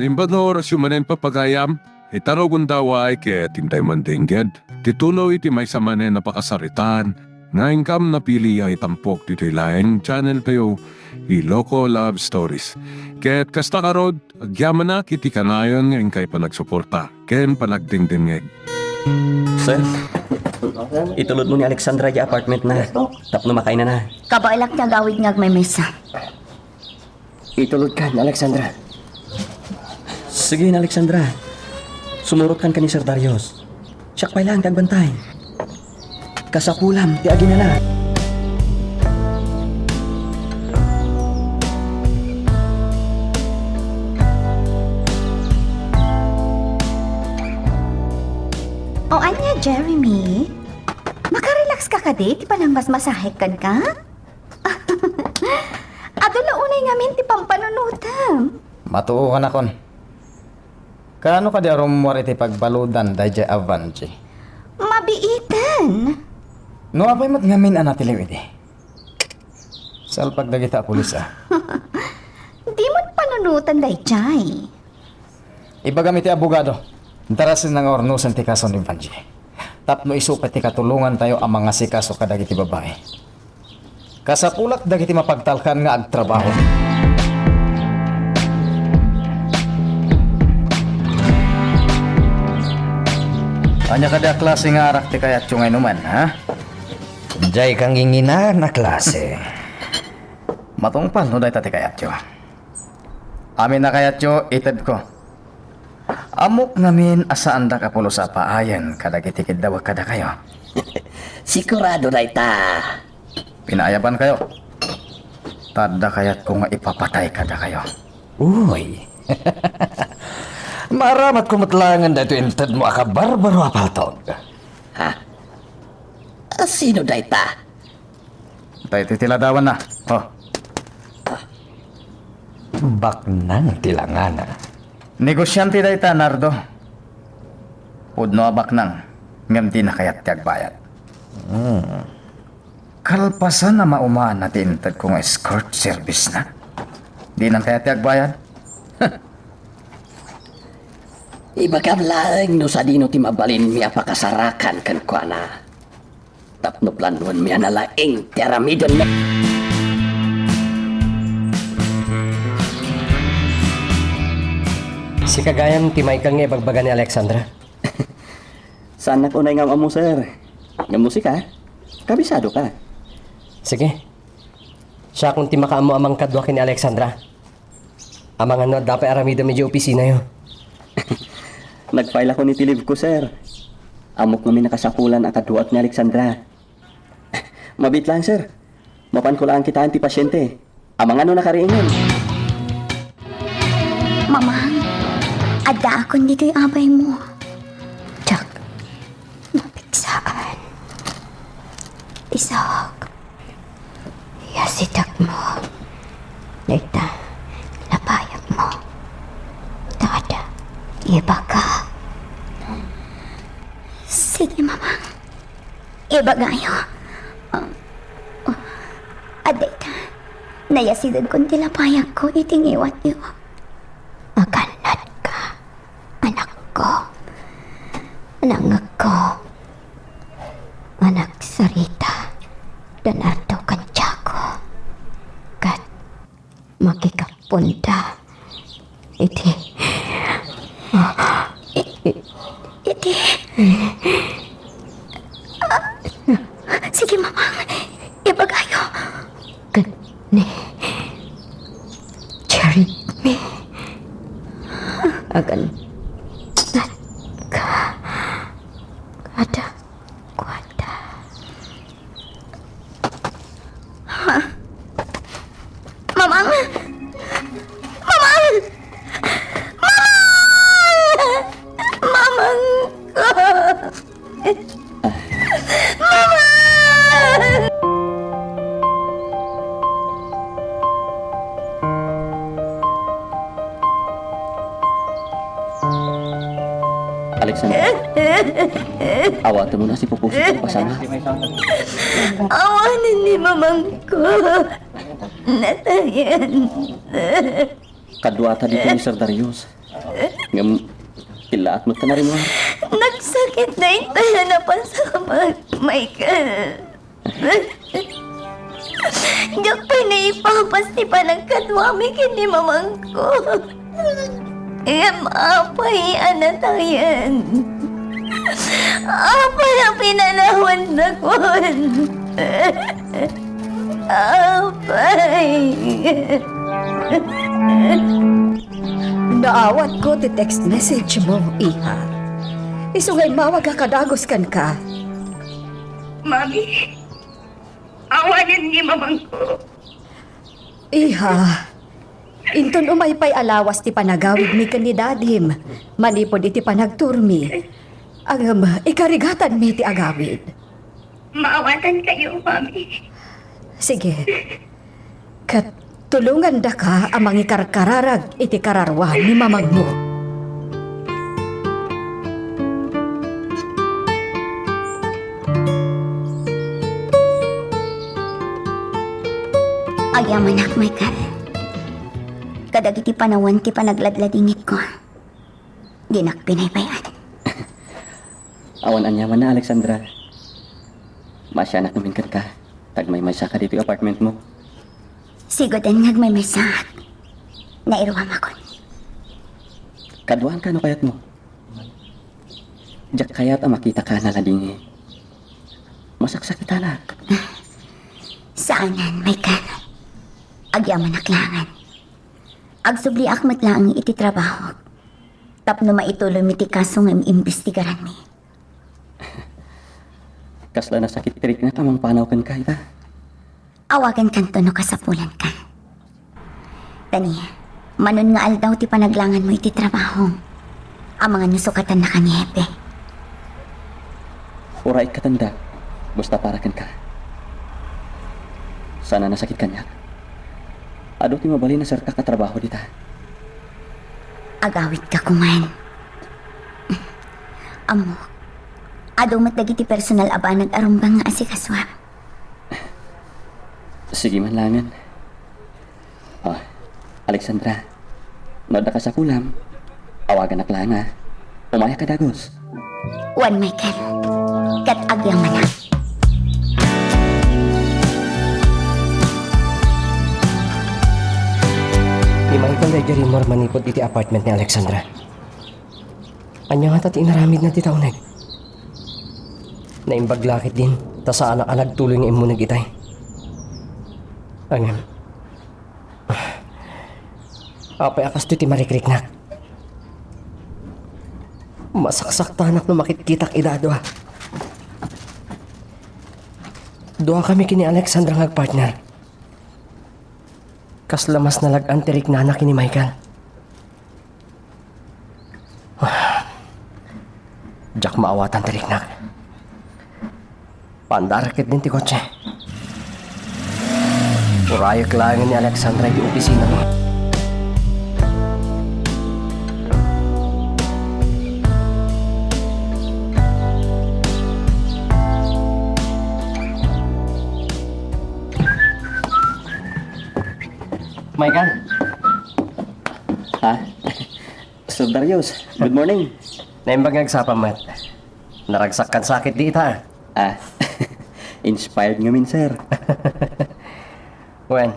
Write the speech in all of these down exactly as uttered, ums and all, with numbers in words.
Imbag nga orasyo manen, papagayam, ita no gundaway ket intay mandengged ti tuloy ti maysa manen a pakasaritaan nga inkam napili a itampok ditoy laeng channel tayo, Ilocos Love Stories. Ket kasta ngarud, agyamanak iti kanayon nga inkay panagsuporta ken panagdengdengngeg. Sir, itulod mo ni Alexandra di apartment na tapno makainana. Kabaelak ti agawid nga agmaymaysa. Itulodkan, Alexandra. Sige, Alexandra. Sumurotkan ken ni Sir Darius. Siak pay laeng ti agbantay. Kasapulam ti aginana. O ania, Jeremy? Makarelax ka kadi ti panangmasmasahek kenka? Adu la unay ngamin ti pampanunotem. Matuokan akon. Kaano kadi a rummuar iti pagbaludan daydiay a Vangie? Mabiiten. No apay met ngamin a natiliw idi? Salpag dagita a pulis a. Dimon panunotan daydiay. Ibagam iti abogado, darasenna nga urnosen ti kaso ni Vangie. Tapno isu pay ti katulongantayo a mangasikaso kadagiti babai. Kasapulat dagiti mapagtalkan nga agtrabaho. Ania kadi a klase nga arak ti kayatyo nga inuman, ha? Diay kanginginan a klase. Matungpal no dayta ti kayatyo. Amin a kayatyo, itedko. Ammok ngamin a saandak a pulos a paayen kadagiti kiddawek kadakayo. Sigurado dayta. Pinaayabankayo. Ta adda kayatko nga ipapatay kadakayo. Uy. Maaramatko met laengen daytoy intedmo a kabarbaro a paltog. Ha? A, sino dayta? Daytoy ti ladawanna. Oh. Baknang ti langana. Negosiante dayta, Nardo. Pudno a baknang, ngem dina kayat ti agbayad. Hmm. Kalpasan a maumana ti intedko nga escort service na. Dinan kayat ti agbayad? Ibagam laeng no sadino ti mabalinmi a pakasarakan kenkuana. Tapno planuenmi a nalaing ti aramidenmi. Sika gayam ti maikkan nga ibagbaga ni Alexandra? Saannak unay nga am-ammo, sir. Ngem no sika, kabisado ka. Sige. Siakon ti makaammo a mangkadua ken ni Alexandra. Amangan no adda pay aramidem idiay opisinayo. Nag-file ako iti leave ko, sir. Ammok ngamin a kasapulan a kaduak ni Alexandra. Mabiit laeng, sir. Mapanko laeng kitaen ti pasiente. Amangan no nakariingen. Mamang, addaakon ditoy abaymo. Diak mapiksaan. Isaac. Yasidegmo. Dayta, lapayagmo. Tada, ibaga. Sige, Mamang. Ibagayo. Um, uh, adda ita. Nayasidegkon ti lapayagko iti ngiwatyo. Agannadka. Anakko, nangngegko, anak sarita, Leonardo ken Tiago, ket makikapponda iti, i-, i-, iti, ah, sige, Mamang, ibagayo. Ken ni Jeremy. Agan. Ka. Kada. Kada. Ha? Mamang! Mamang! Mamang! Mamang ko! Mama! Alexander, awaten mo na si Pupusit a pasanga. Awanen ni mamangko. Natayan. Kaduata ditoy ni Sir Darius. Ngem, killaat met ta narimmuar. Nagsakit daytoy a napasamak, Michael. Diak pay naipapas ti panagkaduami ken ni mamangko. Ngem apay a natayen? Apay a pinanawannakon? Apay. Naawatko ti text message mo, iha. Isu nga immawag a kadagus kenka. Mami, awanen ni mamangko. Iha, inton umay pay a lawas ti panagawidmi ken ni dadim, manipud iti panagturmi, ngem ikarigatanmi ti agawid. Maawatankayo, Mami. Sige. Ket tulongandaka a mangikarkararag iti kararua ni mamangmo. Agyamanak, Michael. Kadagiti panawen ti panagladladingitko, dinak pinaybay-an. Awan aniamanna, Alexandra. Maasianak ngamin kenka, ta agmaymaysaka ditoy apartmentmo. Sigoden nga agmaymaysaak. Nairuamakon. Kaduaanka no kayatmo. Diak kayat a makitaka a naladingit. Masaksakitanak. Saanen, Michael. Agyamanak laengen. Agsubliak met laeng iti trabahok tapno maituloymi ti kaso nga im-imbestigaranmi. Kasla nasakit ti riknak a mangpanaw kenka ita. Awagankanto no kasapulanka. Tani, manon nga aldaw ti panaglaenganmo iti trabahom, amangan no sukatannaka ni Hepe. Uray ikkatendak, basta para kenka. Saan a nasakit kaniak. Adu ti mabalin a serkak a trabaho dita. Agawidka koma. Ammok, adu met dagiti personal a banag a rumbeng nga asikasuam. Sige man laengen. Ah, Alexandra, no adda kasapulam, awaganak laeng, a. Umayak a dagus. Wen, Michael. Ket agyamanak. Ni Michael daydiay rimmuar manipud iti apartment ni Alexandra. Ania ngata ti inaramidna ti taonek? Naimbag la ketdin, ta saanak a nagtuloy nga immuneg itay. Ngem, apay a kastoy ti marikriknak? Masaksaktanak no makitkitak ida a dua. Duakami ken ni Alexandra nga agpartner. Kasla mas nalag-an ti riknana ken ni Michael. Diak maawatan ti riknak. Paandak ketdin ti kotse. Urayek laengen ni Alexandra iti opisinami. Michael? Ha? Sir Darius, good morning. Naimbag nga agsapa met. Naragsak kan sakit di ita. Ah, inspired ngamin, sir. Wen,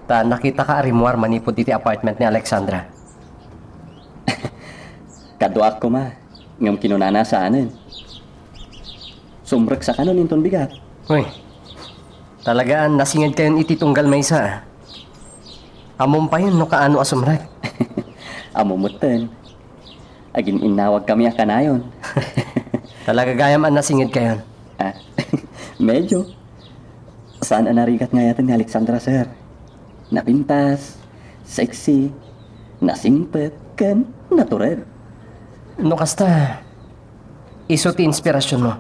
ta nakitaka a rimmuar manipud iti apartment ni Alexandra. Kaduak koma, ngem kinunana saanen. Sumreksakanon inton bigat. Uy, talagaan nasingedkayon iti tunggal maysa, a. Ammom payen no kaano a sumrek. Ammo metten. Agin-innawagkami a kanayon. Talaga gayam a nasingedkayon. Ah, medyo. Saan a narigat nga ayaten ni Alexandra, sir. Napintas, sexy, nasingpet, ken natured. No kasta, isu ti inspirasionmo.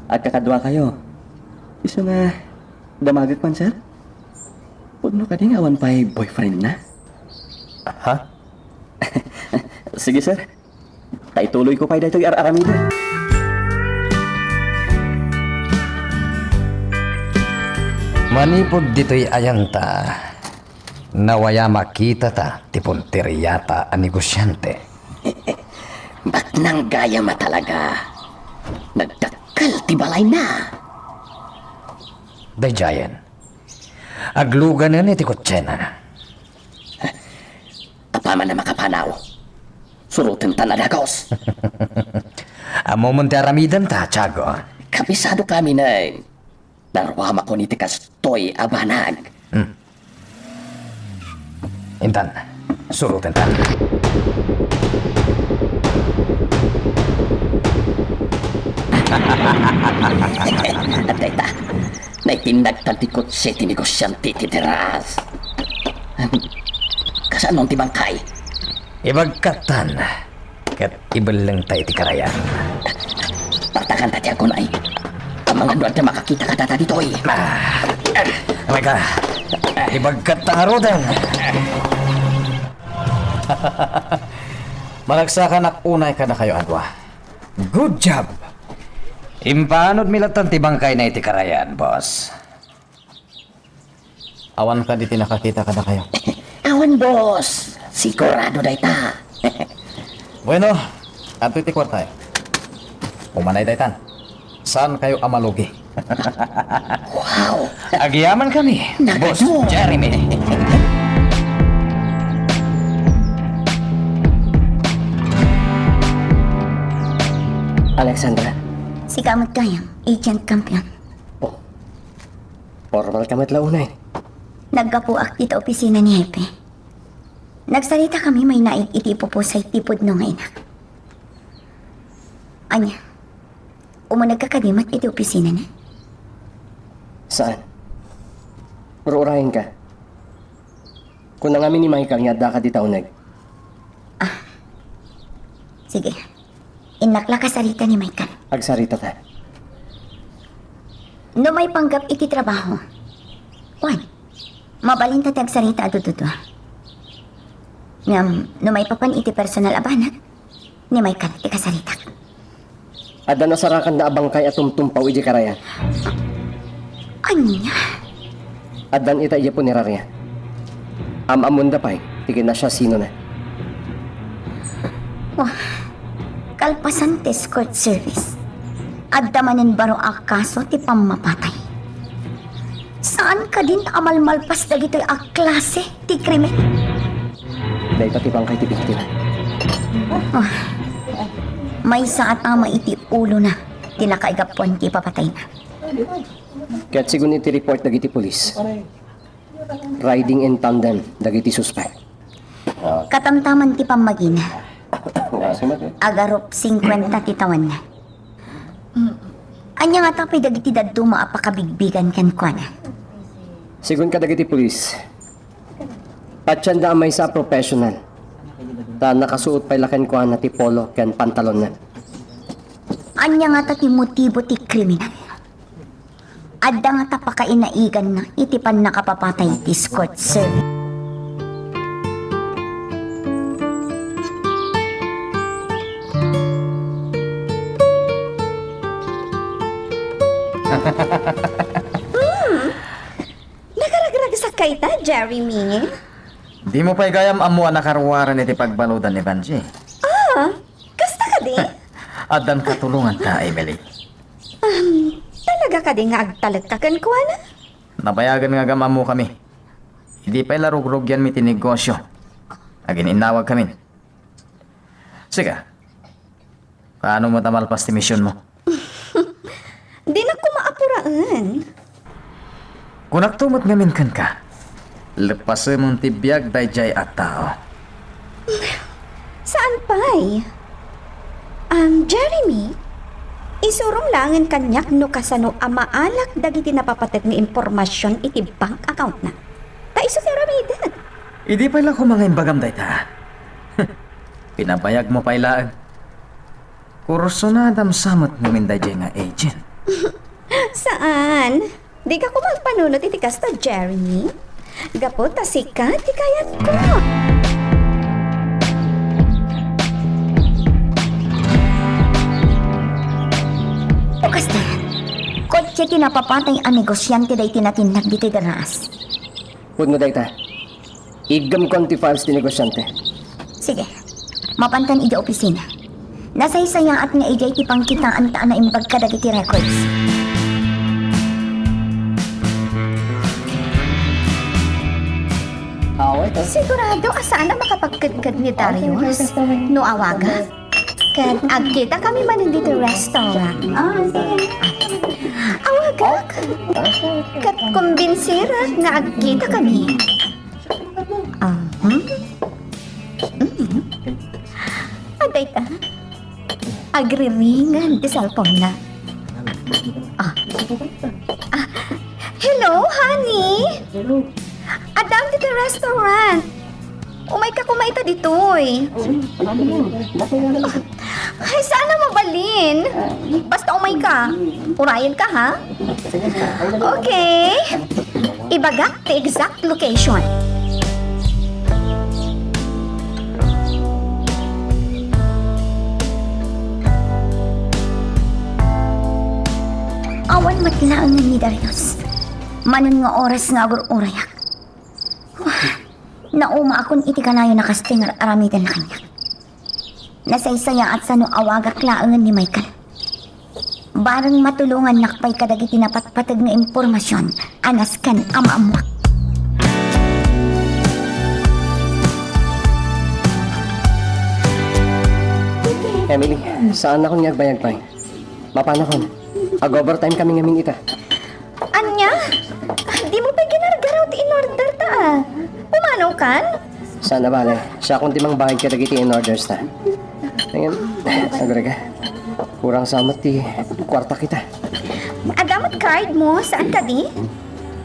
Agkakaduakayo. Isu nga damagek man, sir? Pudno kadi nga awan pay boyfriendna? Ha? Sige, sir. Ta ituloyko pay daytoy ar-aramiden. Manipud ditoy ayanta, Nawaya makitata ti punteriata a negosiante. Baknang gayam a talaga. Nagdakkel ti balayna. Daydiayen. Agluganen iti kotsena. Apaman a makapanaw. Surotenta a dagos. Ammom ti aramidenta, Tiago. Kabisado kami, Neng. Naruamakon iti kastoy a banag. Hmm. Intan, surotenta. Dayta, naitinnagtan ti kotse ti negosiante ti deras. Kasano ti bangkay? Ibagkattan, ket ibellengta iti karayan. Partaganta ti agunay. Amangan no adda makakita kadata ditoy. Ah, ah, talaga. Ibagkatta ngaruden. Maragsakanak unay kadakayo a dua. Good job! Impanodmi lattan ti bangkayna iti karayan, boss. Awan kadi ti nakakita kadakayo? Awan, boss. Sigurado dayta. Bueno, adtoy ti kuartayo. Umanay daytan. Saankayo a malugi. Wow! Agyaman kami, Boss Jeremy. Alexandra. Sika met gayam, Agent Campion. Oh. Formal ka met la unay. Naggapuak ita opisina ni Hepe. Nagsarita kami mainaig iti ipupusay ti pudno nga inak. Ania, umunegka kadi met iti opisinana? Saan? Ur-urayenka. Kuna ngamin ni Michael nga addaka dita uneg. Ah. Sige. Innak la kasarita ni Michael. Agsaritata. No maipanggep iti trabaho, wen, mabalinta ti agsarita a dududua. Ngem no maipapan iti personal a banag, ni Michael ti kasaritak. Adda nasarakanna a bangkay a tumtumpaw idiay karayan. Ania? Addan ita idiay punerarya. Am-ammoanda pay ti kinasiasinona. Wah, kalpasan ti escort service, adda manen baro a kaso ti pammapatay. Saan kadin a malmalpas dagitoy a klase ti krimen? Dayta ti bangkay ti biktima. Ah, maysa a tama iti ulona ti nakaigapuan ti ipapatayna. Ket sigun iti report dagiti pulis, riding in tandem dagiti suspek. Katamtaman ti pammagina. Agarup singkuenta ti tawenna. Ania ngata pay dagiti dadduma a pakabigbigan kenkuana? Sigun kadagiti pulis, patienda a maysa a professional, ta nakasuot pay la kenkuana ti polo ken pantalonna. Ania ngata ti motibo ti kriminal? Adda ngata pakainaiganna iti pannakapapatay ti escort service. Hmm. Nakaragragsak ka ita, Jeremy? Dimo pay gayam ammo a nakaruaren iti pagbaludan ni Vangie. Ah, kasta kadi? Addan katulonganta, Emily. Um, talaga kadi nga agtalekka kenkuana? Nabayagen nga agam-ammokami. Idi pay la rugrugianmi ti negosio, agin-innawagkamin. Sika, kaano met a malpas ti misionmo? Dinak koma apuraen. Kunakto met ngamin kenka, leppasem ti biag daydiay a tao. Saan pay? Am, Jeremy, isurom laengen kaniak no kasano a maalak dagiti napapatek nga impormasion iti bank accountna. Ta isu ti aramidek. Idi pay la koma nga imbagam dayta. Pinabayagmo pay laeng. Kursunadam sa met ngamin daydiay nga agent. Saan? Dika koma agpanunot iti kasta, Jeremy. Gapu ta sika ti kayatko. O kasta, kotse ti napapatay a negosiante daytoy natinnag ditoy deras. Pudno dayta. Iggamko ti files ti negosyante. Sige. Mapantan idiay opisina. Nasaysayaat nga idiay ti pangkitaanta a naimbag kadagiti records. Awa ito. Sigurado a saan a makapagkedked ni Darius no awaga. Ket agkita kami manen ditoy restaurant. Ah, sige. Awagak. Ket kumbinsira nga agkita kami. Ah, hmm? Mm. Adda ita. Agriringan ti cellphone na. Ah. Ah. Hello, honey? Addam ditoy restaurant. Umayka koma ita ditoy. Ay, saan a mabalin? Basta umayka. Urayenka, ha? Okay. Ibagak ti exact location. Awan met laengen ni Darius. Manen nga oras nga agur-urayak. Naumaakon iti kanayon a kastoy nga ar-aramidenna kaniak. Nasaysayaat sa no awagak laengen ni Michael. Bareng matulongannak pay kadagiti napatpateg nga impormasion a nasken a maammoak. Emily, saannakon nga agbayag pay. Mapanakon. Ag-overtime kami ngamin ita. Ania? Dimo pay ginargaraw ti in-order ta, a? Pumanaw kan? Saan a bale, siakon ti mangbayad kadagiti in-orders ta. Ngem, agurayka. Kurang sa met ti kuarta kita. Adda met card mo, saan kadi?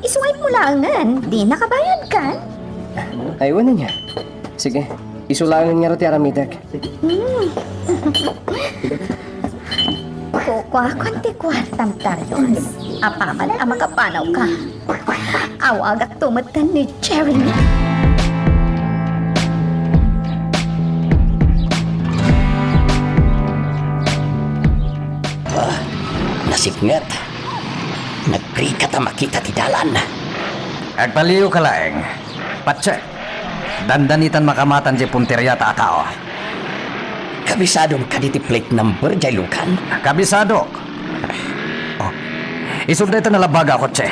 Iswipe mo laengen, di nakabayad kan? Ay, wen ania. Sige, isu laengen ngarud ti aramidek. Hmm. Kukuakon ti kuartam, Darius. Apaman a makapanawka, awagakto metten ni Jeremy. Ah, nasipnget. Nagrigat a makita ti dalan. Agpaliwka laeng. Patse. Dandanitan makamatan diay punteria ta a tao. Kabisadom kadi ti plate number diay lukan? Kabisadok. Oh. Isu dayta nalabaga a kotse.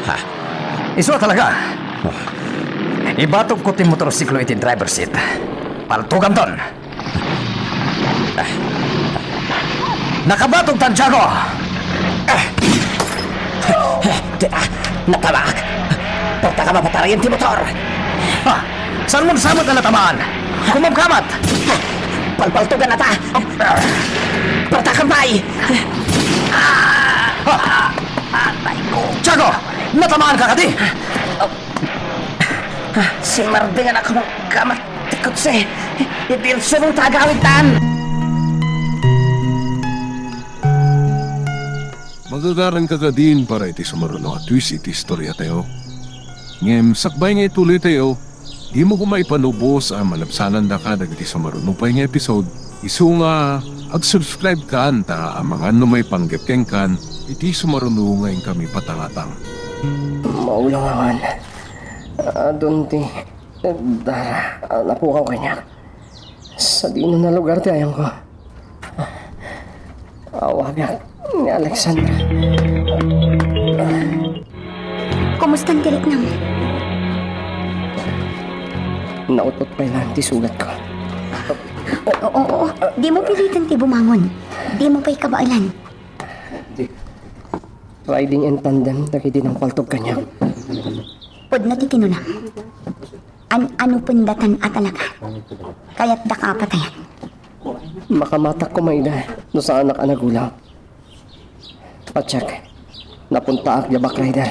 Ha? Isu a talaga. Oh. Ibatogko ti motorsiklo iti driver seat. Paltugamton. Nakabatog tan, Tiago! Ah! Natamaak! Portaka mapatarayan ti motor! Ah! Saan mo nasamat na natamaan? Kumamkamat! Palpaltugan na ta! Portaka pay! Ah! Atay ko! Tiago! Natamaan ka kadi? Simardeng a kumamkamat ti kotse. Iti insulong ta agawidtan. Magagaranka kadin para iti sumaruno a twist iti istoriatayo. Ngem sakbay nga ituloytayo, dimo koma ipanubos a malabsanandaka dagiti sumaruno pay nga episode. Isu nga ag-subscribe kan ta amangan no maipanggep kenkan iti sumaruno nga inkami patangatang. Maulongawan. Adun ti dara a napukaw kaniak. Sadino nalugar ti ayongko. Awagak ni Alexandra. Kumusta ti riknam? Naut-ot pay laeng ti sugatko. Oo, oo. Dimo piliten ti bumangon. Dimo pay kabaelan. Riding in tandem dagiti nangpaltog kaniak. Pudno ti kinunam. An-ano pay datan a talaga? Kayatdaka a patayan? Makamatak koma ida no saanak a nagulaw. Patiek, napuntaak diay backrider.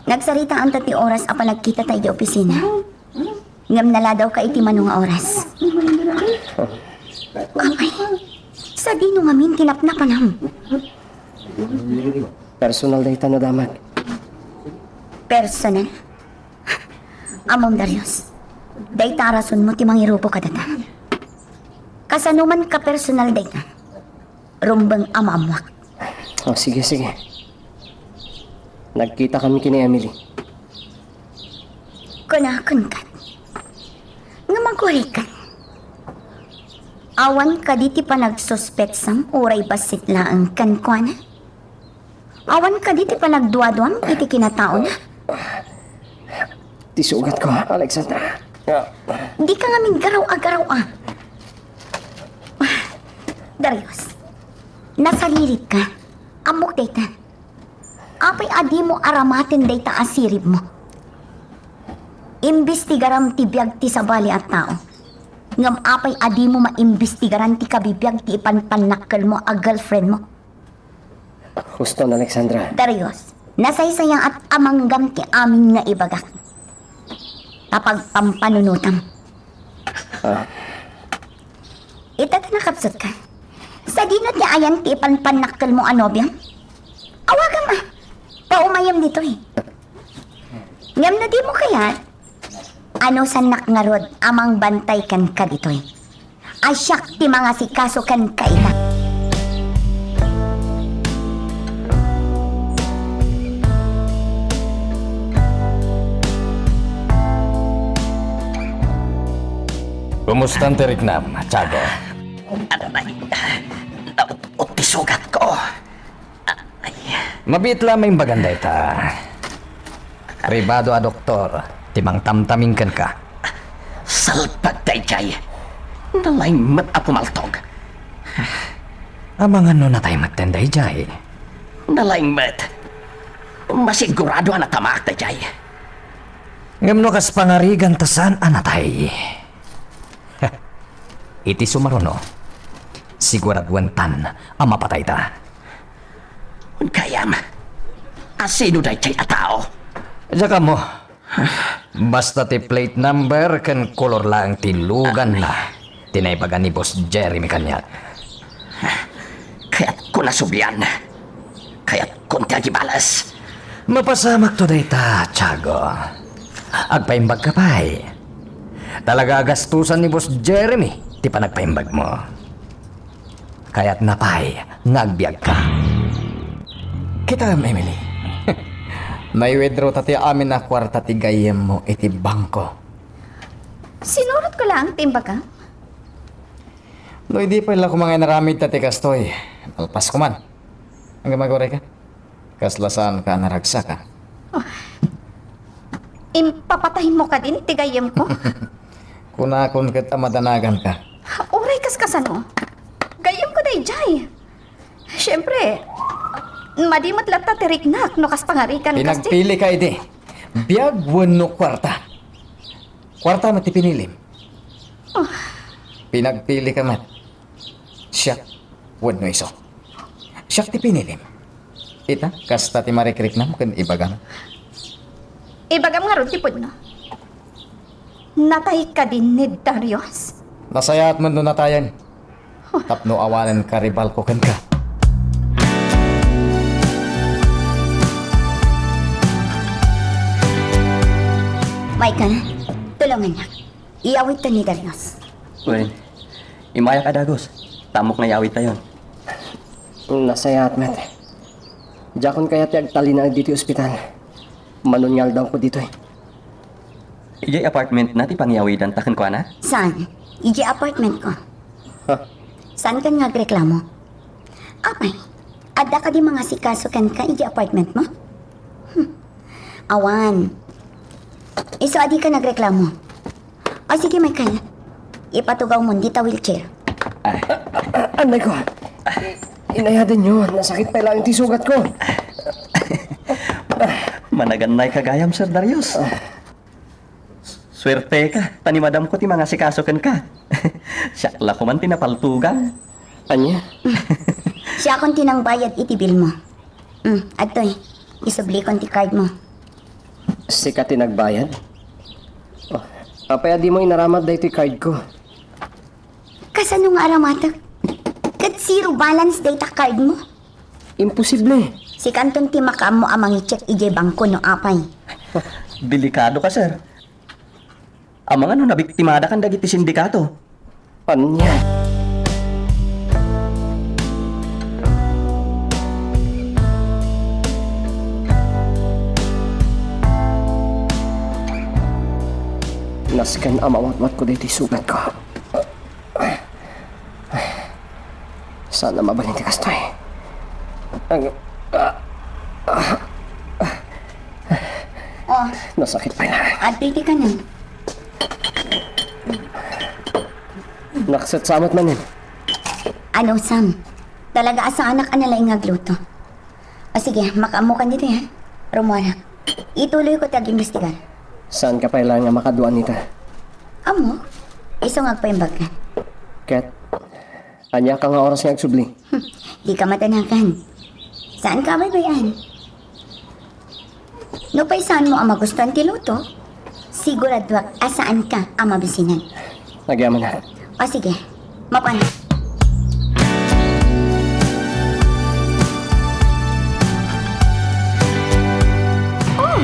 Nagsaritaanta ti oras a panagkitata idiay opisina. Ngem naladawka iti mano nga oras. Apay, sadino ngamin ti napnapanam? Personal dayta, nadamag. Personal? Ammom, Darius, dayta a rasonmo ti mangirupo kadata. Kasano man kapersonal dayta, rumbeng a maammoak. Oh, sige, sige. Nagkitakami ken ni Emily. Kunakon kadi nga maguray kan. Awan kadi ti panagsuspetsam uray bassit laeng kenkuana? Awan kadi ti panagduaduam iti kinataona? Ti sugatko, Alexandra. Dika ngamin garaw-agaraw a. Darius, nasaliribka. Ammok dayta. Apay a dimo aramaten dayta a siribmo? Imbestigaram ti biag ti sabali a tao. Ngem apay a dimo maimbestigaran ti kabibiag ti ipanpannakkelmo a girlfriendmo? Huston, Alexandra. Darius, nasaysayaat a manggam ti amin nga ibagak. Ta pagpampanunotam. Ah. Ita ta nakapsutka. Sadino ti ayan ti ipanpannakkelmo a nobiam? Awagam a. Paumayam ditoy. Ngem no dimo kayat, anusannak ngarud a mangbantay kenka ditoy. A siak ti mangasikaso kenka ita. Kumustan ti riknam, Tiago? Aray, naut-ot ti sugatko. Ay. Mabiit la maimbagan dayta. Pribado a doktor ti mangtamtamin kenka. Salpag daydiay. Nalaing met a pumaltog. Amangan no natay metten daydiay. Nalaing met. Masigurado a natamaak daydiay. Ngem no kas pangarigan ta saan a natay. Iti sumaruno, siguraduentan a mapatayta. Gayam, asino daydiay a tao? Diak ammo. Basta ti plate number ken kolor laeng ti luganna ti naibaga ni Boss Jeremy kaniak. Kayatko a sublian. Kayatko ti agibales. Mapasamakto dayta, Tiago. Agpaimbagka pay. Talaga a gastusan ni Boss Jeremy ti panagpaimbagmo. Kayatna pay nga agbiagka. Kitaem, Emily. Nai-withdraw ta ti amin a kuarta ti gayyemmo iti bangko. Sinurotko laeng ti imbagam. No idi pay la koma nga inaramidta ti kastoy, malpasko man. Ngem aguray ka? Kasla saanka a naragsak, a? Oh. Impapataymo kadin ti gayyemko? Kunakon ket a madanaganka. Uray kas kasano? Gayyemko daydiay. Siempre, madi met latta ti riknak no kas pangarigan kas di. Pinagpilika idi. Biag wenno kuarta? Kuarta met ti pinilim. Oh. Pinagpilika met. Siak wenno isu? Siak ti pinilim. Ita, kasta ti marikriknam ken ibagam. Ibagam ngarud ti pudno. Natay kadin ni Darius? Nasayaat met no natayen. Tapno awanen karibalko kenka. Michael, tulongannak. Iyawidta ni Darius. Wen, immayak a dagus. Ta ammok nga iyawidtayon. Nasayaat met. Diakon kayat ti agtalinaed ditoy ospital. Mano nga aldawko ditoy. Idiay apartmentna ti pangiyawidanta kenkuana? Saan? Idiay apartmentko. Ha? Saankan nga agreklamo? Apay, adda kadi mangasikaso kenka idiay apartmentmo? Hmm. Awan. Isu a dika nagreklamo. O sige, Michael. Ipatugawmon dita wheelchair. Ay. A-, a-, anay ko. Inayadenyo, nasakit pay laeng ti sugatko. Managannayka gayam, Sir Darius. Suerteka, ta ni madamko ti mangasikaso kenka. Siak la koman ti napaltugang. Ania? Siakon ti nangbayad iti billmo. Mm, adtoy, isublikon ti cardmo. Sika ti nagbayad? Oh, apay a dimo inaramad daytoy cardko? Kasano nga aramatek? Ket zero balance dayta cardmo? Imposible. Sikanton ti makaammo a mangi-check idiay bangko no apay. Delikadoka, sir. Amangan no nabiktimadakan dagiti sindikato. Ania? Nasken a mawatwatko daytoy sugatko. Saan a mabalin ti kastoy. Ag-, Oh, Nasakit pay la. Adtoy ti kanem. Nakset sa met manen. Ano, Sam? Talaga a saanak a nalaing nga agluto. O sige, makaammokan ditoy, ha? Rumuarak. Ituloyko ti agimbestigar. Saanka pay laeng a makadua nita? Ammo? Isu nga agpaimbagka. Ket, ania ka nga oras nga agsubli? Hmm, dika madanagan. Saanka a baybay-an? Nupay saanmo a magustuan ti luto, siguraduak a saanka a mabisinan. Agyamanak. O sige, mapan. Oh,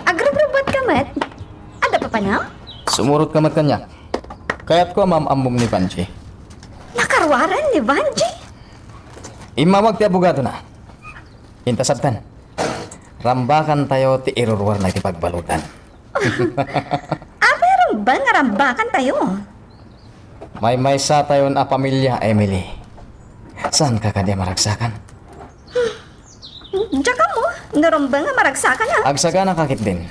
agrubrubuatka met? Adda papanam? Sumurotka met kaniak. Kayatko a maam-ammom ni Vangie. Nakaruaren ni Vangie? Immawag ti abogadona. Inta sabtan, rambakantayo ti iruruarna iti pagbaludan. Apay a rumbeng nga rambakantayo? Maymaysatayon a pamilia, Emily. Saanka kadi a maragsakan? Diak ammo, no rumbeng nga maragsakan, ha? Agsaganaka ketdin.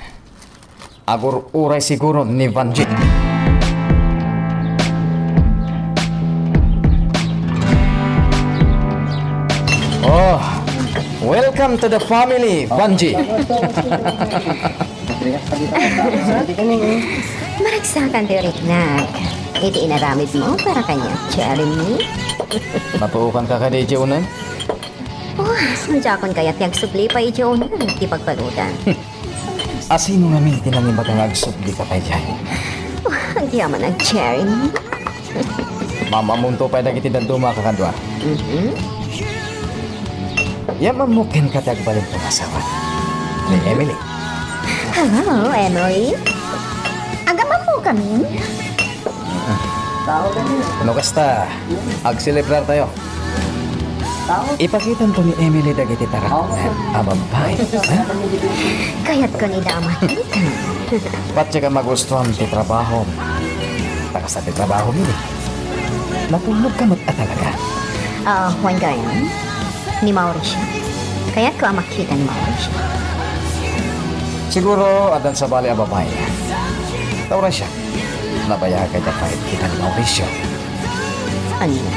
Agur-uray siguro ni Vangie. Oh, welcome to the family, Vangie. Maragsakan ti riknak iti inaramidmo para kaniak, Jeremy. Napuokanka kadi idiay uneg? Oh, diakon kayat ti agsubli pay idiay uneg ti pagbaludan. Asino ngamin ti nangibaga nga agsublika pay idiay? Oh, agyamanak, Jeremy. Maam-ammonto pay dagiti dadduma a kakadua. Mhm. Yaam-ammok kenka ti agbalinto nga asawa ni Emily. Hello, Emily. Agam-ammokami? No kasta, agselebrartayo. Ipakitanto ni Emily dagiti tarakna a babbai. Ha? Kayatko ni dama. Patiek a magustuam ti trabahom. Ta kasta ti trabahom idi. Natulnogka met a talaga. Ah, wen gayam? Ni Mauricio. Kayatko a makita ni Mauricio. Siguro, addan sabali a babbai. Ta uray siak, nabayaag a diak makita ni Mauricio. Ania?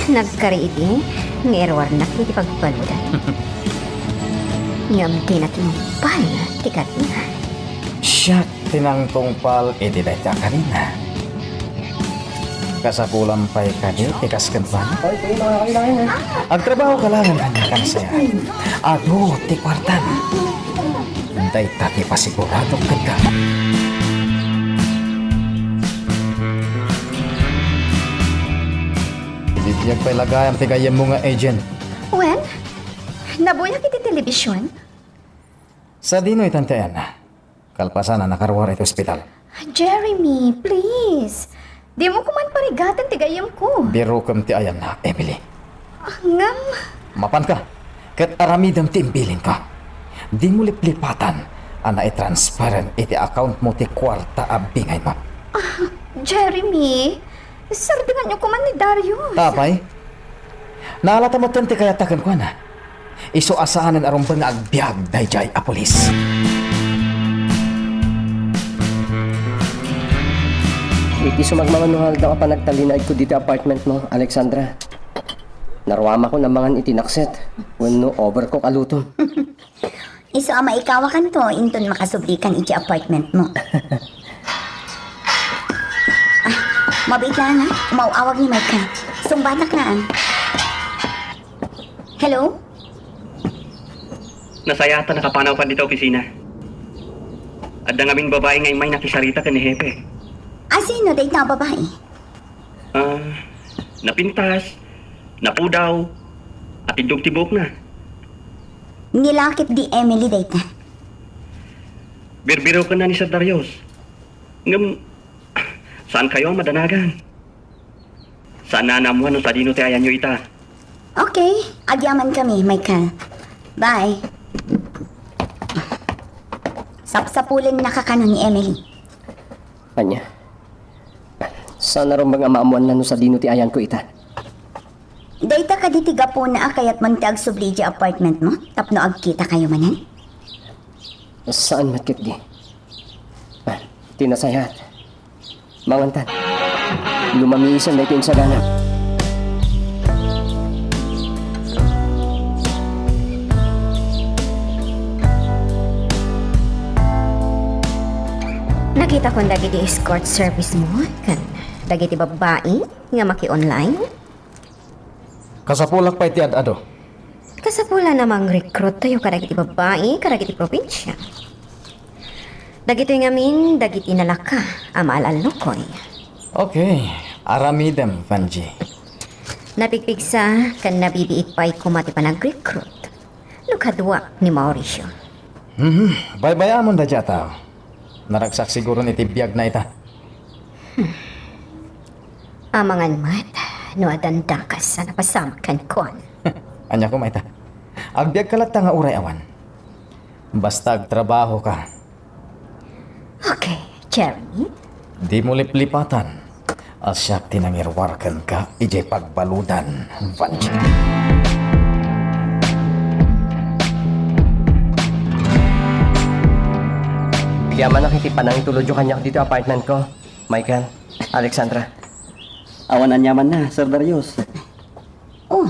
Nagkari iti nga iruarnak iti pagbaludan. Ngem dina tinungpal ti karina. Siak ti nangtungpal iti dayta a karina. Kasapulan pay kadi ti kas kenkuana? Agtrabaho ka laeng ania, kansayan. Adu ti kuartam. Dayta ti pasiguradok kenka. Bibiag pay la gayam ti gayyemmo nga agent. Wen, nabuyak iti television. Sadino itan ti ayanna? Kalpasan a nakaruar iti ospital. Jeremy, please. Dimo koman parigaten ti gayyemko. Birokem ti ayanna, Emily. Ngem, Mapanka, ket aramidem ti imbilinko. Dimo liplipatan a naitransferen iti accountmo ti kuarta a bingaymo. Jeremy, sardenganyo koman ni Darius. Apay? Naalata metten ti kayatna kenkuana. Isu a saanen a rumbeng nga agbiag daydiay a pulis. Iti sumagmamano nga aldaw a panagtalinaedko ditoy apartmentmo, Alexandra, naruamakon a mangan iti nakset wenno overcook a lutom. Isu a maikawakanto inton makasublikan iti apartmentmo. Ah, mabiit laeng, ha? Umaw-awag ni Micah. Sungbatak laeng. Hello? Nasayaat a nakapanawkan dita opisina. Adda ngamin babai nga immay nakisarita ken ni Hepe. Asino dayta a babai? Ah, napintas, napudaw, atiddog ti buokna. Ni lakip di Emily dayta. Birbirokenna ni Sir Darius. Ngem, saankayo a madanagan? Saanna a naammoan no sadino ti ayanyo ita. Okay, agyamankami, Michael. Bye. Tapsapulennaka kano ni Emily. Ania? Saan a rumbeng a maammoanna no sadino ti ayanko ita? Dayta kadi ti gapuna a kayatmon ti agsubli idiay apartment mo tapno agkitakayo manen? Saan met ketdi. Ah, ti nasayaat. Mangantan. No mamiisan daytoy insagana. Nakitakon dagiti escort service mo ken dagiti babbai nga maki-online. Kasapulak pay ti ad-adu. Kasapulan a mangrecruit tayo kadagiti babbai kadagiti probinsia. Dagitoy ngamin, dagiti nalaka a maal-allukoy. Okay, aramidem, Vanji. Napigpigsa ken nabibiit pay koma ti panagrecruit no kadua ni Mauricio. Mhm, baybayamon daydiay a tao. Naragsak siguron iti biagna ita. Amangan met no addan dakes a napasamak kenkuana. Ania koma ita? Agbiagka latta nga uray awan. Basta agtrabahoka. Okay, Jeremy. Dimo liplipatan a siak ti nangiruar kenka idiay pagbaludan, Vanji. Agyamanak iti panangitulodyo kaniak ditoy apartmentko, Michael, Alexandra. Awan aniamanna, Sir Darius. Oh,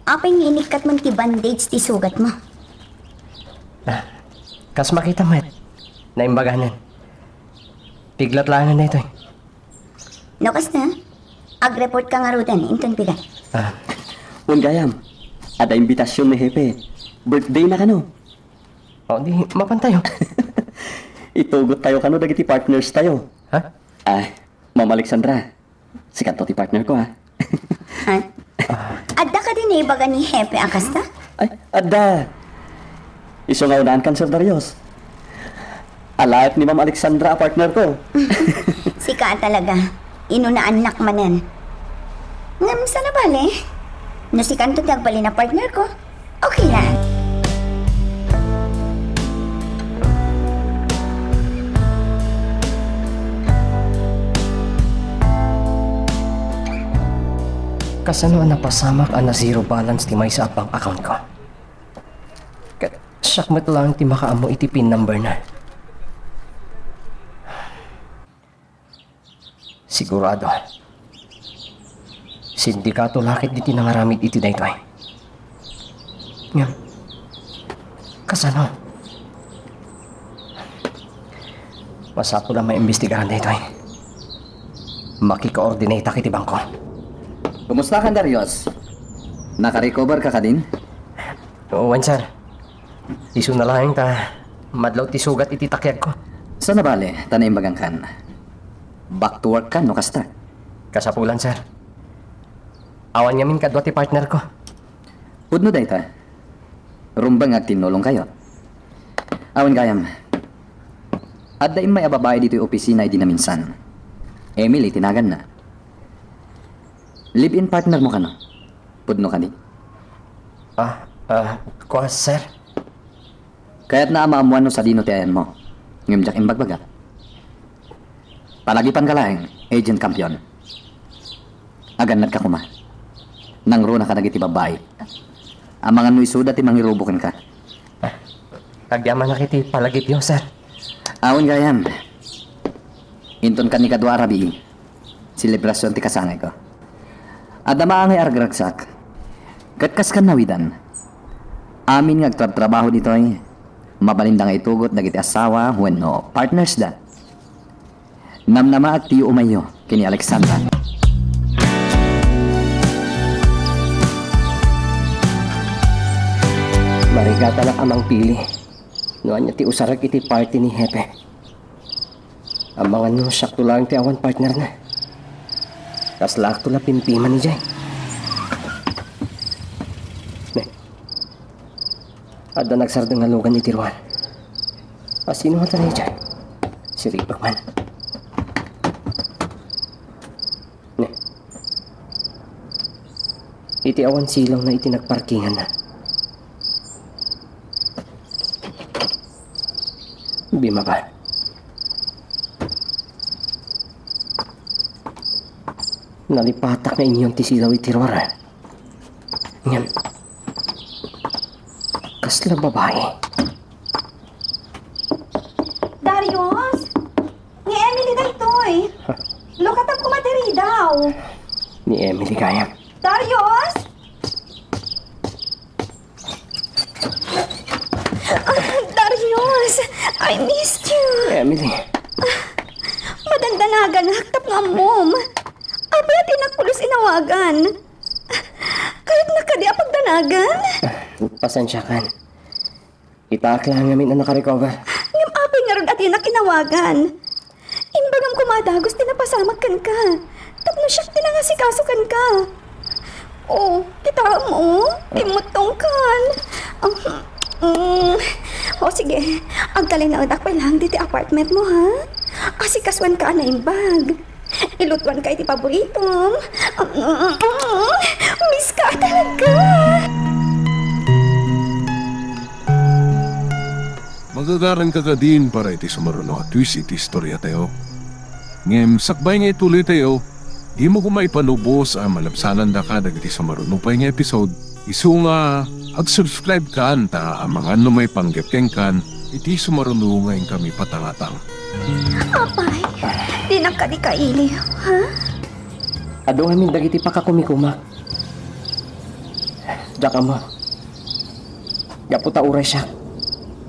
apay nga inikkatmon ti bandage ti sugatmo? Ah, kas makita met, naimbaganan. Piglatlaangan daytoy. No kasta, agreportka ngaruden inton bigat. Ah. Wen gayam, adda imbitasion ni Hepe. Birthdayna kano? O, di, mapantayo. Itugottayo kano dagiti partnerstayo. Ha? Ay, Ma'am Alexandra, sikanto ti partnerko, ha? Ha? Adda kadi naibaga ni Hepe a kasta? Ay, adda. Isu nga unaan kan, Sir Darius. Alaek ni Ma'am Alexandra a partnerko. Sika talaga. Inunaannak manen. Ngem saan a bale? No sikanto ti agbalin a partnerko, okay la. Kasano a napasamak a na-zero balance ti maysa a bank accountko? Ket siak met laeng ti makaammo iti pin numberna. Sigurado. Sindikato la ketdi ti nangaramid iti daytoy. Ngem, kasano? Masapul a maimbestigaran daytoy. Makikoordinateak iti bangko. Kumusta kan, Darius? Nakarecover ka kadin? Wen, sir. Isuna laeng ta madlaw ti sugat iti takiagko. Saan a bale, ta naimbagan kan. Back to work ka, no kasta? Kasapulan, sir. Awan ngamin kadua ti partnerko. Pudno dayta. Rumbeng nga agtinnulongkayo. Awan gayam. Adda immay a babai ditoy opisina idi naminsan. Emily ti naganna. Live-in partner mo kano? Pudno kadi? Ah, ah, kua, sir? Kayatna a maammuan no sadino ti ayanmo. Ngem diak imbagbaga. Palagipanka laeng, Agent Campion. Agannadka koma. Nangruna kadagiti babbai. Amangan no isuda ti mangirubo kenka. Agyamanak iti palagipyo, sir. Awan gayam. Inton kanikadua a rabii, selebrasion ti kasangayko. Adda maangay a ragragsak. Ket kas kan nawidan, amin nga agtrabtrabaho ditoy, mabalinda nga itugot dagiti asawa wenno partners da. Namnamaak ti yuumayyo ken ni Alexandra. Marigatanak a mangpili no ania ti usarek iti party ni Hepe. Amangan no siakto laeng ti awan partnerna. Kaslaakto la pimpiman idiay. Ne. Adda nagsardeng nga lugan iti ruar. A, sino nga taray idiay? Siripek man. Ne. Iti awan silawna iti nagparkinganna. Bimaba. Nalipatak nga inyon ti silaw iti ruar. Ngem, kasla babai. Darius? Ni Emily daytoy. Huh? Lukatak koma ti ridaw. Ni Emily gayam. Darius? Ah, Darius, I missed you. Emily. Ah, madandanaganak tapno ammom. Apay a dinak pulos inawagan? Kayatnak kadi a pagdanagan? Pasensiakan. Itaak laeng ngamin a nakarecover. Ngem apay ngarud a dinak inawagan? Imbagam koma a dagus ti napasamak kenka. Tapno siak ti nangasikaso kenka. O, kitaem, o. Timmuttongkan. Um, mm. O, sige. Agtalinaedak pay laeng ditoy apartment mo, ha? Asikasuanka a naimbag. Ilutuanka iti paboritom. Mm, mm, mm. Miss ka talaga. Magagaranka kadin para iti sumaruno a twist iti istoriatayo. Ngem sakbay nga ituloytayo, dimo koma ipanubos a malabsanandaka dagiti sumaruno pay nga episode. Isu nga ag-subscribe kan ta amangan no maipanggep kenkan iti sumaruno nga inkami patangatang. Apay, dinak kadi kailiw, ha? Adu ngamin dagiti pakakumikumak. Diak ammo. Gapu ta uray siak,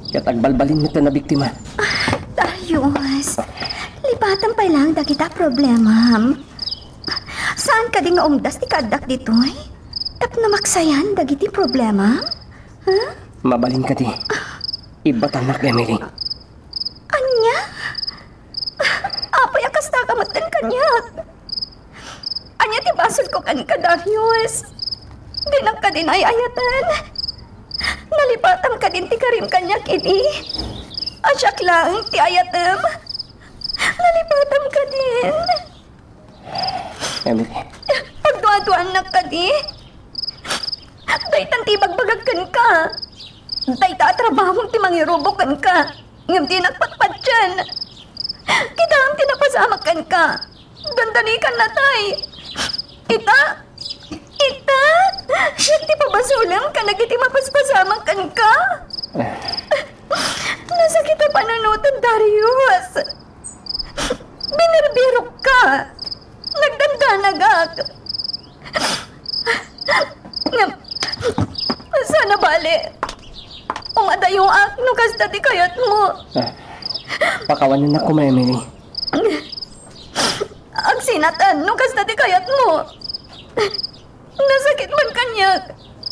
ket agbalbalin met ta nabiktima. Ah, Darius, lipatam pay laeng dagita a problemam. Saan kadi nga umdas ti kaaddak ditoy? Tapno maksayan dagiti problemam? Ha? Mabalin kadi. Ibbatannak, Emily. Ania? Apay a kasta ka met kaniak? Ania ti basolko kenka, Darius? Dinak kadi ay-ayaten? Nalipatam kadin ti karim kaniak idi? A siak laeng ti ayatem? Nalipatam kadin? Emily. Pagduaduaannak kadi? Daytan ti ibagbagak kenka. Dayta a trabahom ti mangirubo kenka. Ngem dinak patpatien. Kitaem ti napasamak kenka. Dandanikan natay. Ita? Ita? Siak ti pabasolem kadagiti mapaspasamak kenka? Nasakit a panunotem, Darius. Binirbirokka. Nagdandanagak. Ngem, saan a bale. Umadayoak no kasta ti kayatmo. Ah, pakawanennak koma, Emily. Agsinatan no kasta ti kayatmo. Nasakit man kaniak.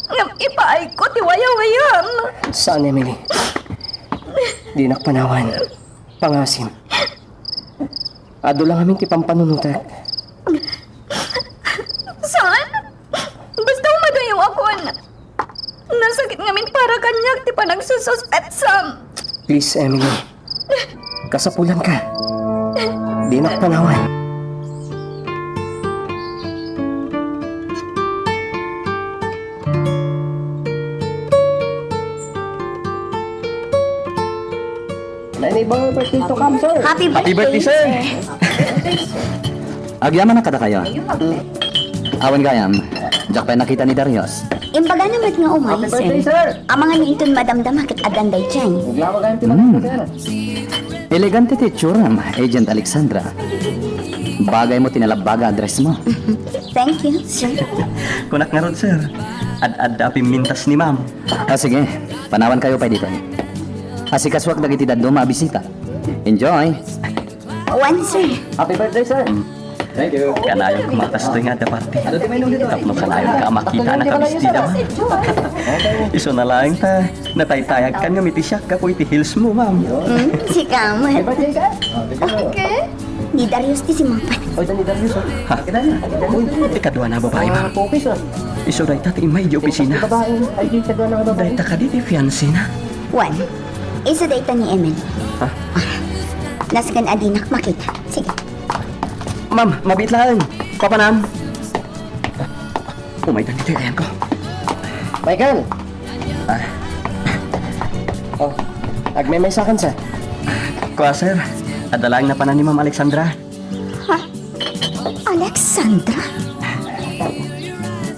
Ngem ipaayko ti wayawayam. Saan, Emily. Dinak panawan. Pangasim. Adu lang amin ti pampanunotek. Saan? Basta umadayawakon. Nasakit ngamin para kaniak ti panagsususpetsam. Please, Emily. Kasapulanka. Dinak panawan. Many more birthday to come, sir. Happy Happy birthday, birthday, sir. Agyamanak kadakayo. Awan gayam, diak pay nakita ni Darius. Imbagana met nga umay, Happy birthday, sir. Amangan nga inton madamdama ket addan daydiay. Naglawa gayam ti Hmm. Sir. Elegante ti itsuram, Agent Alexandra. Bagay mo ti nalabbaga a dress mo. Thank you, sir. Kunak ngarud, sir. Ad-adda a pimmintas ni ma'am. Ah, sige. Panawan kayo pay ditoy. Asikasuak dagiti dadduma a bisita. Enjoy! One, sir. Happy birthday, sir. Thank you. Kanayon koma kastoy nga adda party. Tapno kanayon ka a makita a nakabistida, ma'am. Isu na laeng ta nataytayagkan ngem iti siak gapu iti heels mo, ma'am. Mm, sika met. Happy birthday, sir. Okay. Ni Darius ti simangpet. Oy, ni Darius, oh. Ha? Kita niya. Uy, ikaduana a babai, ma'am. Ah, okay, sir. Isu dayta ti immay iti opisina. Babae. Ay, ikaduana a babae. Dayta kadi ti fiancé na? Juan, isu dayta ni Emily. Ha? Ah, nasken a dinak makita. Sige. Ma'am, mabiit laeng. Papanam. Umaydan ditoy ayanko. Michael! Ah. Oh, agmemesakan sa. Kua, sir. Adda laeng napanan ni Ma'am Alexandra. Ha? Alexandra?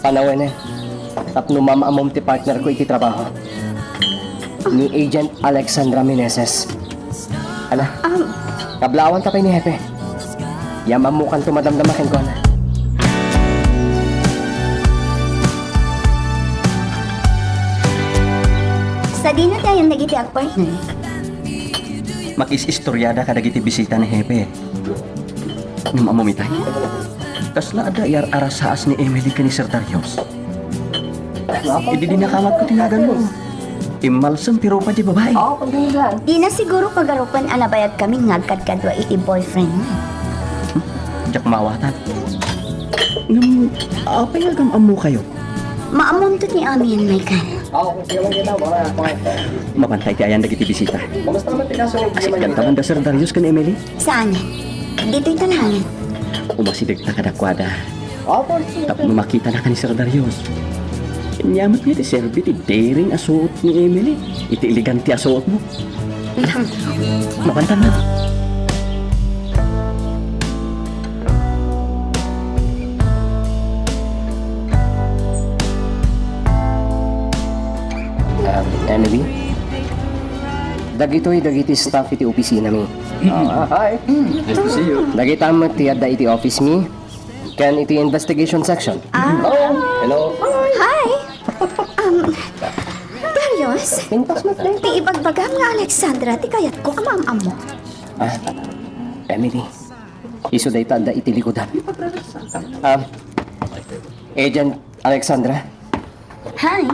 Panawenen. Tapno maam-ammom ti partner ko iti trabaho. Ni Agent Alexandra Meneses. Ala, Um, kablaawan ta pay ni Hepe. Yam-ammokanto madamdama kenkuana. Sadino ti ayan dagiti agpartner? Makis-istoriada kadagiti bisita ni Hepe. Ngem ammom itay? Kasla adda iyar-arasaas ni Emily ken ni Sir Darius. Idi dinakamatko ti naganmo. Immalsem ti rupa ti babai. Dina siguro pagarupan a nabayagkami nga agkadkadua iti boyfriend. Diak maawatan. Ngem, apay nga agam-ammokayo? Maammonto ti amin, Michael. Mabantay ti ayan dagiti bisita. Asikdantaman da Sir Darius ken Emily? Saan? Ditoy ta laengen. Umasidegta kadakuada. Tapno makitanaka ni Sir Darius. Ania met nga ti serbi ti daring a suot ni Emily iti elegante a suotmo? Mapantan man. Um, Emily? Dagitoy dagiti staff iti opisinami. Ah, hi. Nice to see you. Dagita met ti adda iti office mi. Ken iti investigation section. Ah. Hello. Hello. Hi. Um, Darius, Pintas met, eh. Ti ibagbagam nga Alexandra ti kayatko a maam-ammo. Ah, Emily, isu dayta adda iti likudan. Ah, Agent Alexandra? Hi.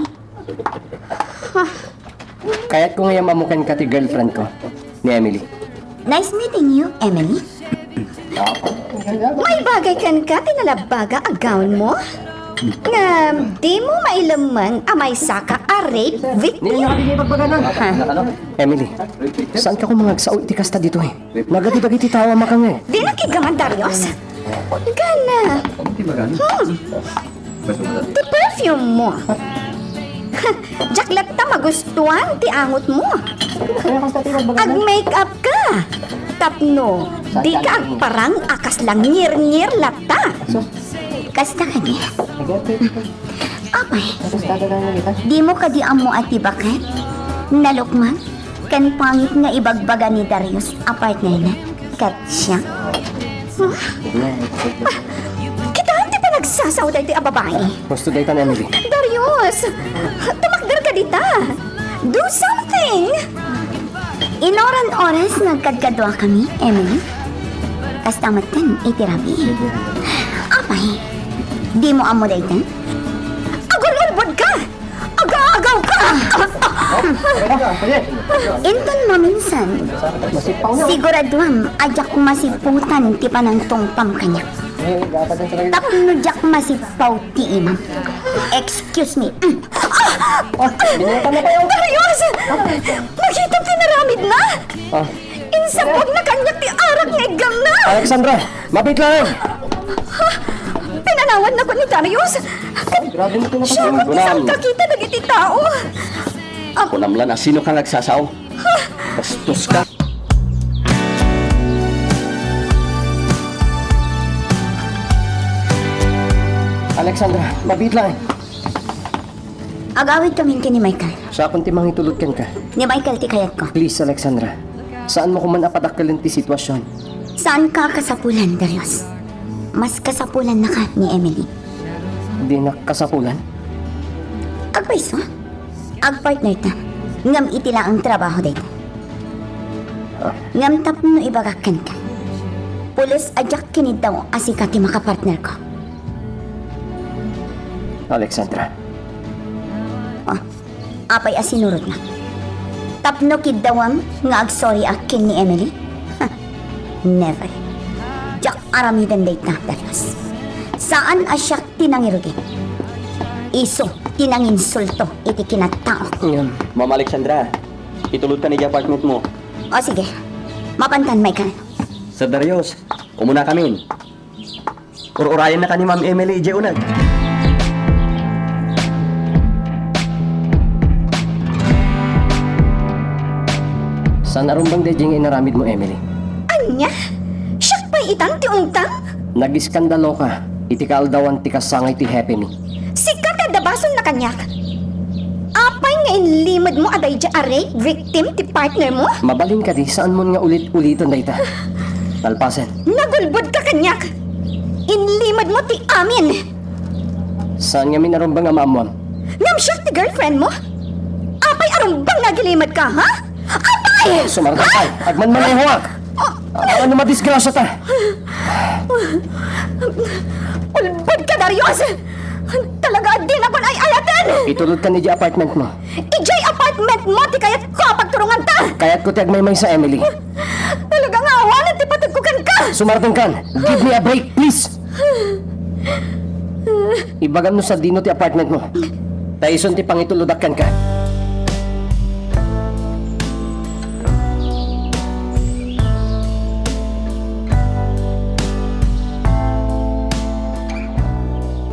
Kayatko nga yam-ammo kenka ti girlfriend ko, ni Emily. Nice meeting you, Emily. Maibagay kenka ti nalabbaga a gown mo? Ngem di mo mailemmen a maysaka a rape victim? Ha? Emily, saanka koma nga agsao iti kasta ditoy? Nagadi dagiti tao a makangngeg. Dina kiggaman, Darius. Ngem, hmm, ti perfume mo. Diak latta magustuan ti angotmo. Ag-make up ka. Tapno dika agparang a kasla ngirngir latta. Kasta kadi. Apay, dimo kadi ammo a ti baket? Nalukmang? Ken pangit nga ibagbaga ni Darius a partnerna ket siak. Ah, kitaem ti panagsasaoda iti a babai. Husto daytan, Emily. Darius, tumakderka dita. Do something! Inuran oras nga agkadkaduakami, Emily. Kasta metten iti rabii. Apay, dimo ammo daytan? Agul-ulbodka! Agaagaw ka! Inton maminsan, siguraduam a diak masiputan ti panangtungpam kaniak. Tapno diak masipaw ti imam. Excuse me. Darius! Nakita ti naramidna! Insapuagna kaniak ti arak nga iggamna! Alexandra, mabiit laeng! Ha? Pinanawanna ni Darius? Siak ti saan kakita dagiti tao. Kunam la no sinoka nga agsasao. Bastos ka. Alexandra, mabiit laeng. Agawidkamin ken ni Michael. Siakon ti mangitulod kenka. Ni Michael ti kayatko. Please, Alexandra. Saanmo koman a padakkelen ti sitwasion. Saanka a kasapulan, Darius. Mas kasapulannaka ni Emily. Dinak kasapulan? Agpayso? Agpartnerta. Ngem iti laeng trabaho dayta. Ah. Ngem tapno ibagak kenka, pulos a diak kiniddaw a sika ti makapartnerko. Alexandra. Oh, apay a sinurotna? Tapno kiddawem nga agsoriak ken ni Emily? Never. Diak aramiden dayta, Darius. Saan a siak ti nangirugi. Isu ti nanginsulto iti kinataok. Ngem, Ma'am Alexandra, itulodkan idiay apartment mo. O sige. Mapantan, Michael. Sir Darius, umunakamin. Ur-urayennaka ni Ma'am Emily idiay uneg. Saan a rumbeng daydiay nga inaramidmo, Emily? Ania? Siak pay itan ti ungtang? Nag-iskandaloka iti kaaldawan ti kasangay ti hepemi. Sika ti adda basolna kaniak. Apay nga inlimedmo a daydiay a rape victim ti partnermo? Mabalin kadi, saanmon nga ulit-uliten dayta. Nalpasen. Nagulbodka kaniak. Inlimedmo ti amin. Saan ngamin a rumbeng a maammuam? Ngem siak ti girlfriendmo? Apay a rumbeng nga agilimedka, ha? Apay! Sumarta ka! Agmanmanehoak! Oh! Awan no madisgrasiata! Ulbodka, Darius! Talaga a dinakon ay-ayaten! Itulodkan idiay apartmentmo. Idiay apartmentmo ti kayatko a pagturonganta! Kayatko ti agmaymaysa, Emily. Talaga nga awanen ti patudko kenka! Sumartenkan! Give me a break, please! Ibagam no sadino ti apartmentmo. Ta isun ti pangitulodakkan ka.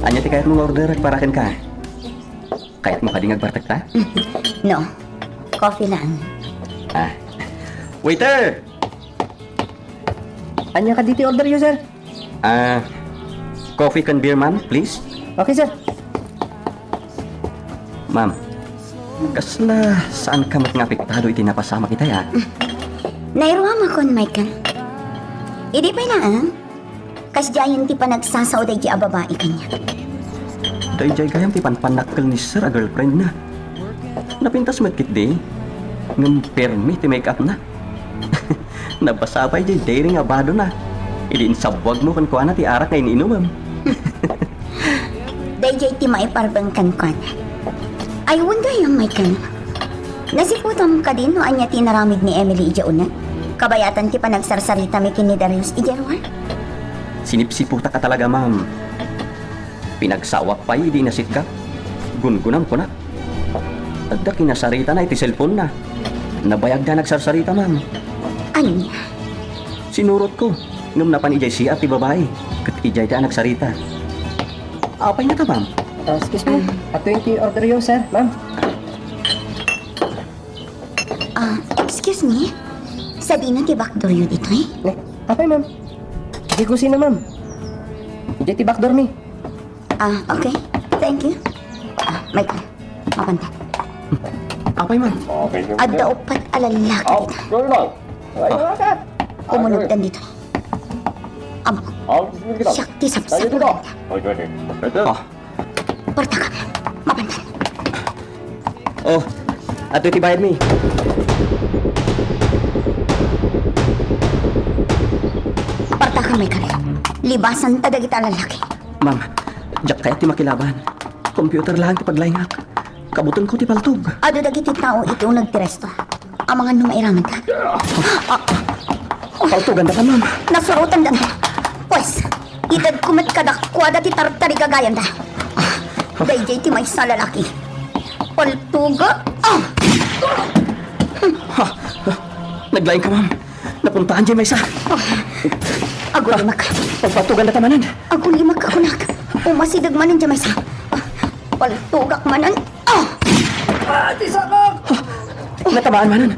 Ania ti kayatmo nga order para kenka? Kayatmo kadi nga agbartekta? No. Coffee lang. Ah. Waiter! Ania kadi ti order yo, sir? Ah, coffee ken beer, ma'am, please. Okay, sir. Ma'am, kasla saanka met nga apektado iti napasamak itay, a? Nairuamakon, Michael. Idi pay laeng, kasdiayen ti panagsasao daydiay a babai kaniak. Daydiay gayam ti panpannakkel ni sir a girlfriendna. Napintas met ketdi, ngem permi ti make-upna. Nabasa pay diay dairy nga badona idi insabbuagmo kenkuana ti arak nga in-inumem. Daydiay ti maiparbeng kenkuana. Ay, wen gayam, Michael. Nasiputam kadi no ania ti inaramid ni Emily idiay uneg? Kabayatan ti panagsarsaritami ken ni Darius idiay ruar? Sinipsiputak a talaga, ma'am. Pinagsaoak pay idi inasitka. Gungunam kunak. Adda kinasaritana iti cellphone-na. Nabayagda nagsarsarita, ma'am. Ania? Sinurotko, ngem napan idiay C R ti babai, ket idiayda a nagsarita. Apay ngata, ma'am? Ah, excuse me. Ah. Atoy ti order yo, sir, ma'am. Ah, excuse me? Sadino ti backdoor yo ditoy? Ne, apay, ma'am? Di kusina, ma'am. Idiay ti backdoor mi. Ah, okay. Thank you. Ah, Michael, mapantan. Apay, ma'am? Adda uppat a lallaki dita. Umunogdan ditoy. Am, siak ti sapsapulanda. Ah. Partakam. Mapantan. Oh, adtoy ti bayadmi. Partakam, Michael. Libasanta dagita a lallaki. Ma'am, diak kayat ti makilaban. Computer laeng ti paglaingak. Kabutenko ti paltog. Adu dagiti tao iti uneg ti resto. Amangan no mairamidka. Paltogandaka, ma'am. Nasurotandana. Pues, itedko met kadakuada ti tartarigagayanda. Daydiay ti maysa a lalaki. Paltogak. Ah! Ha? Naglaingka, ma'am. Napuntaan diay maysa. Ah, agulimek. Pagpatugandata manen. Agulimek a kunak. Umasideg manen diay maysa. Ah, paltogak manen. Ah! Ah, ti sakak! Natamaan manen.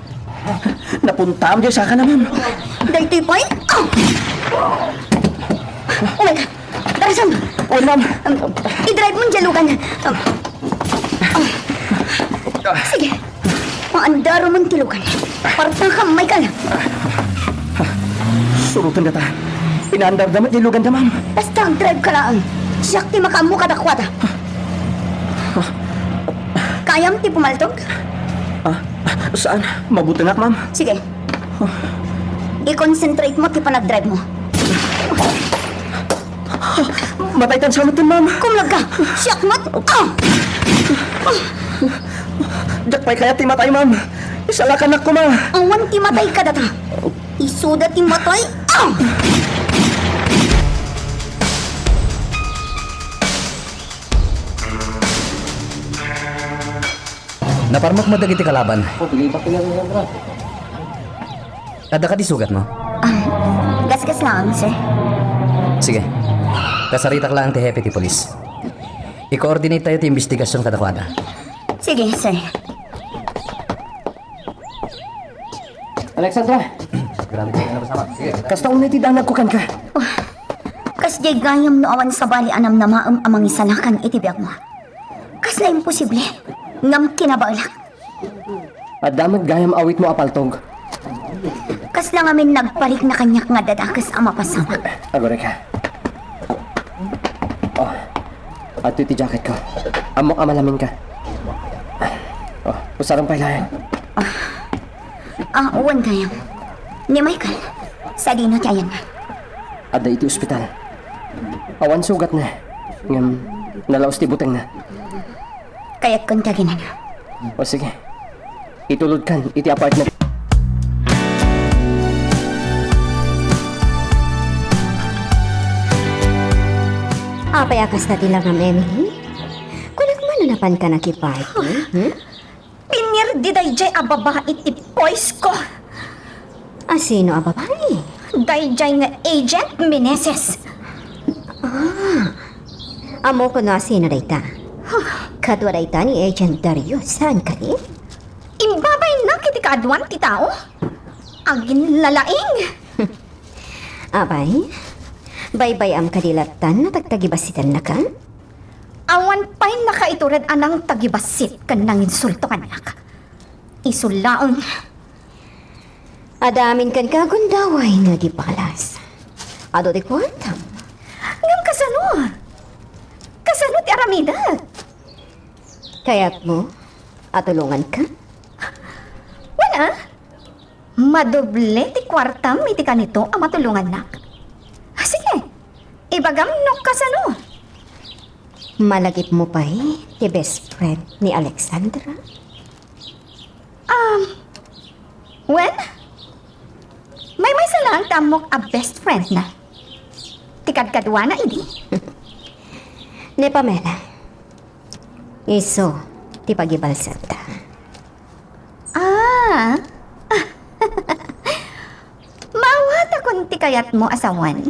Napuntaam diay sakana, ma'am. Daytoy pay. Ah! Oh my God. Darasan! Wen, ma'am. Um, i-drive mo diay lugan. Um, ah. Sige. Maandarom ti lugan. Partakam, Michael. Surotendata. Pinaandarda met diay luganda, ma'am. Basta agdrive ka laeng. Siak ti makaammo kadakuada. Kayam ti pumaltog? Ah, saan? Mabutengak, ma'am. Sige. I-concentrate mo ti panagdrive mo. Mataytan sa met, ma'am. Kumlag ka! Siak met! Ah! Diak pay kayat ti matay, ma'am. Isalakannak koma. Awan ti matay kadata. Isuda ti matay. Ah! Naparmek met dagiti kalaban. Adda kadi sugatmo? Ah, gasgas laeng, sir. Sige. Kasaritak laeng ti hepe ti pulis. I-coordinate tayo ti investigasyon kadakuada. Sige, sir. Alexandra! Grabe ka na masama. Sige. Kasta unay ti danagko kenka. Oh, kasdiay gayam no awan sabali a namnamaem a mangisalakan iti biagmo. Kasla imposible. Ngem kinabaelak. Adda met gayam awitmo a paltog. Kasla ngamin nagparikna kaniak nga dadakes a mapasamak. Agurayka. Oh, adtoy ti jacketko. Ammok a malaminka. Oh, usarem pay laeng. Ah, wen gayam. Ni Michael, sadino ti ayanna? Adda iti ospital. Awan sugatna. Ngem, nalaus ti butengna. Kayatkon ti aginana. O sige. Itulodkan iti apartment. Apay a kasta ti langam, Emily? Kunak man no napanka nakiparty, hmm? Pinirdi daydiay a babai ti poisko. A sino a babai? Daydiay nga Agent Meneses. Ah, ammok no a sino dayta. Kadua dayta ni Agent Dario, saan kadi? Imbabaynak iti kaaduan ti tao. Aginlalaing. Apay, baybay-am kadi lattan no tagtagibasitennaka? Awan pay nakaitured a nangtagibassit ken nanginsulto kaniak. Isu laeng. Adda amin kenka a gundaway nga di balas. Adu ti kuartam. Ngem kasano? Kasano ti aramidek? Kayatmo a tulonganka? Wen a, madoble ti kuartam iti kanito a matulongannak. Sige, ibagam no kasano. Malagipmo pay ti best friend ni Alexandra? Um, well, maymaysa laeng ti ammok a best friend na. Ti kadkaduana idi. Ni Pamela. Isu ti pagibalsanta. Ah. Maawatakon ti kayatmo a sawen.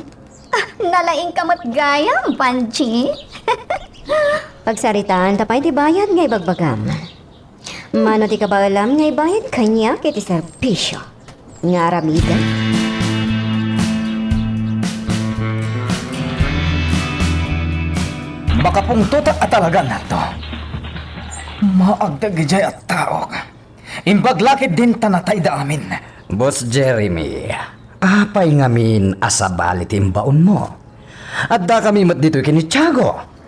Ah, nalaingka met gayam, Panchi. Pagsaritaanta pay ti bayad nga ibagbagam. Mano ti kabaelam nga ibayad kaniak iti serbisio nga aramidek? Makapungtotak a talaga, Nardo. Maagda idiay a taok. Imbag la ketdin ta natayda amin. Boss Jeremy, apay ngamin a sabali ti imbaonmo? Addakami met ditoy ken ni Tiago.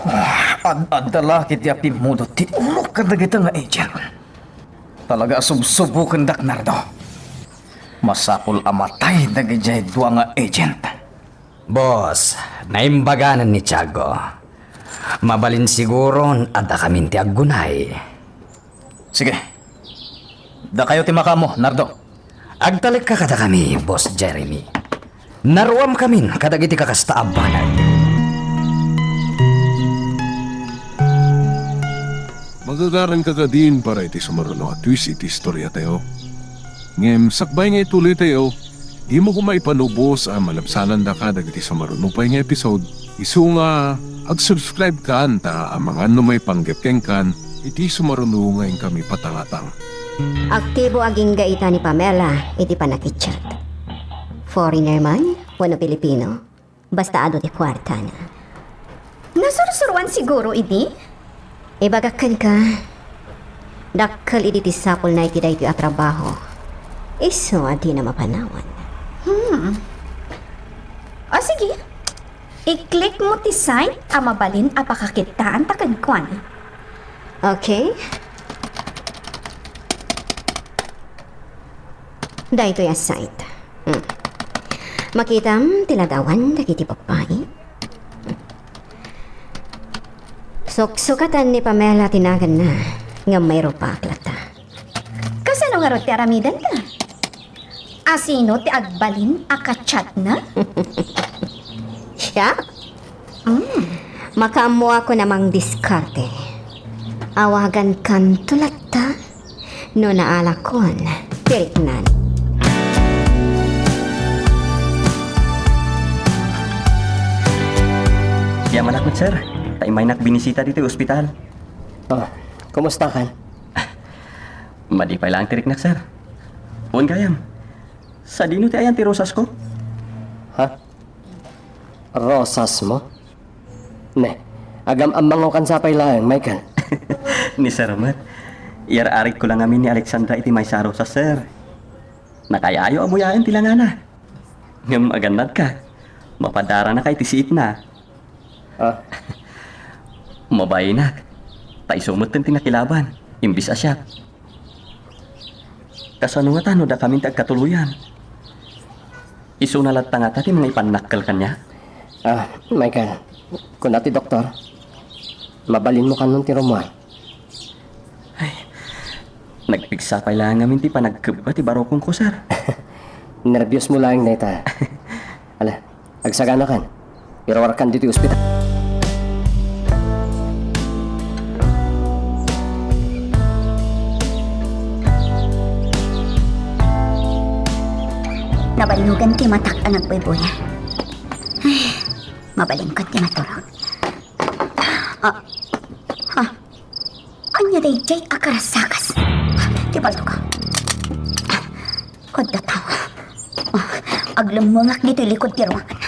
Ah, ad-adda la ketdi a pimmudo ti ulo kadagita nga agent. Talaga a subsubokendak, Nardo. Masapul a matay dagidiay dua nga agent. Boss, naimbaganan ni Tiago. Mabalin siguron addakamin ti aggunay. Sige. Dakayo ti makaammo, Nardo. Agtalekka kadakami, Boss Jeremy. Naruamkamin kadagiti kakasta a banag. Magagaranka kadin para iti sumaruno a twist iti istoriatayo. Ngem sakbay nga ituloytayo, dimo koma ipanubos a malabsanandaka dagiti sumaruno pay nga episode. Isu nga, ag-subscribe kan ta amangan no maipanggep kenkan iti sumaruno nga inkami patangatang. Aktibo agingga ita ni Pamela iti pannakichat. Foreigner man wenno Pilipino, basta adu ti kuartana. Nasursuroan siguro idi? Ibagak kenka, dakkel idi ti sapulna iti daytoy a trabaho. Isu a dina mapanawan. Hmm. O, sige. I-click mo ti site a mabalin a pakakitaanta kenkuana. Okay? Daytoy a site. Hmm. Makitam ti ladawan dagiti babbai. Suksukatan ni Pamela ti naganna, ngem mairupak latta. Kasano ngarud ti aramidenta? Asino ti agbalin a kachatna? Siak? Mm. Makaammoakon a mangdiskarte. Awagankanto latta no naalakon ti riknan. Yamanak met, sir. Ta immaynak binisita ditoy ospital. Oh, kumusta kan? Madi pay laeng ti riknak, sir. Wen gayam, sadino ti ayan ti rosasko? Ha? Rosasmo? Ne, agam-ammangokan sa pay laeng, Michael. Ni sir met, iyar-aritko la ngamin ni Alexandra iti maysa a rosas, sir. Nakaayo a buyaen ti langana. Ngem agannadka, mapadaranaka iti siitna. Ah. Mabainak. Ta isu metten ti nakilaban, imbis a siak. Kasano ngata no dakamin ti agkatuloyan? Isuna latta ngata ti mangipannakkel kaniak? Ah, Michael, kuna ti doktor, mabalinmo kanon ti rumuar. Ay, nagpigsa pay la ngamin ti panagkebba ti barukongko, sir. Nerbiosmo laeng dayta. Ala, agsaganakan. Iruarkan ditoy ospital. Nabannogan ti matak a nagbuybuya. Ay, mabalinko ti maturog. Ah, ha. Ania daydiay a karasakas? Ti paltok. Adda tao. Ah, aglemmengak ditoy likod ti ruangan.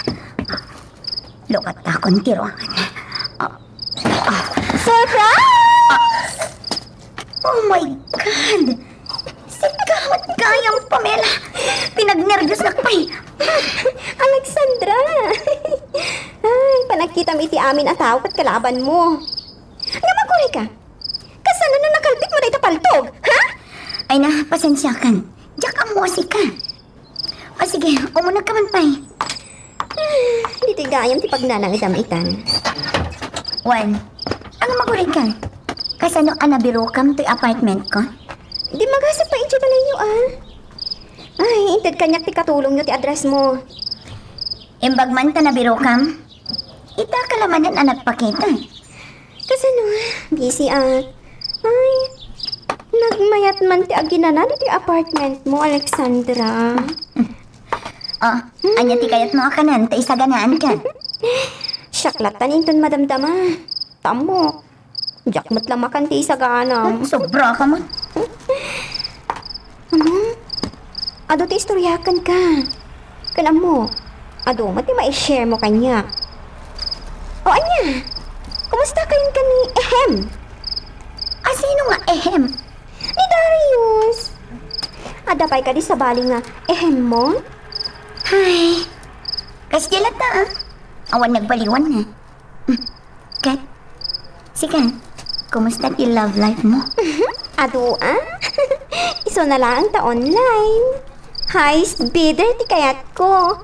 Lukatakon ti ruangan. Ah, ah. Surprise! Oh my God! Sika met gayam, Pamela! Pinagnerbiosnak pay! Alexandra! Ay, panagkitam iti amin a tao ket kalabanmo. Ngem agurayka? Kasano no nakalbitmo dayta paltog, ha? Ay na, pasensiakan. Diak ammo a sika. O sige, umunegka man pay. Ditoy gayam ti pagnanangedam itan. Wen, ania, agurayka? Kasano a nabirokam toy apartmentko? Di magasat pay idiay balayyo, ah. Ay, inted kaniak ti katulongyo ti addressmo. Imbag man ta nabirokam? Ita ka la manen a nagpakita. Kasano? Busy, ah. Ay, nagmayat man ti aginana ditoy apartmentmo, Alexandra. Oh, ania ti kayatmo a kanen ta isaganaan ka? Siak latta inton madamdama. Tammo. Diak met la makan ti isagana. Hmm, sobra ka man. Ano? Adu ti istoryakan ka. Ken ammo, adu met ti mai-share mo kaniak. O ania? Kumusta kayon ken ni Ehem? A, sino nga Ehem? Ni Darius. Adda pay kadi sabali nga Ehem mo? Ay, kasdi latta, ah. Awan nagbaliwan na. Ket, sika, kumusta ti love life mo? Adu, ah? Isuna laeng ta online. Highest bidder ti kayatko.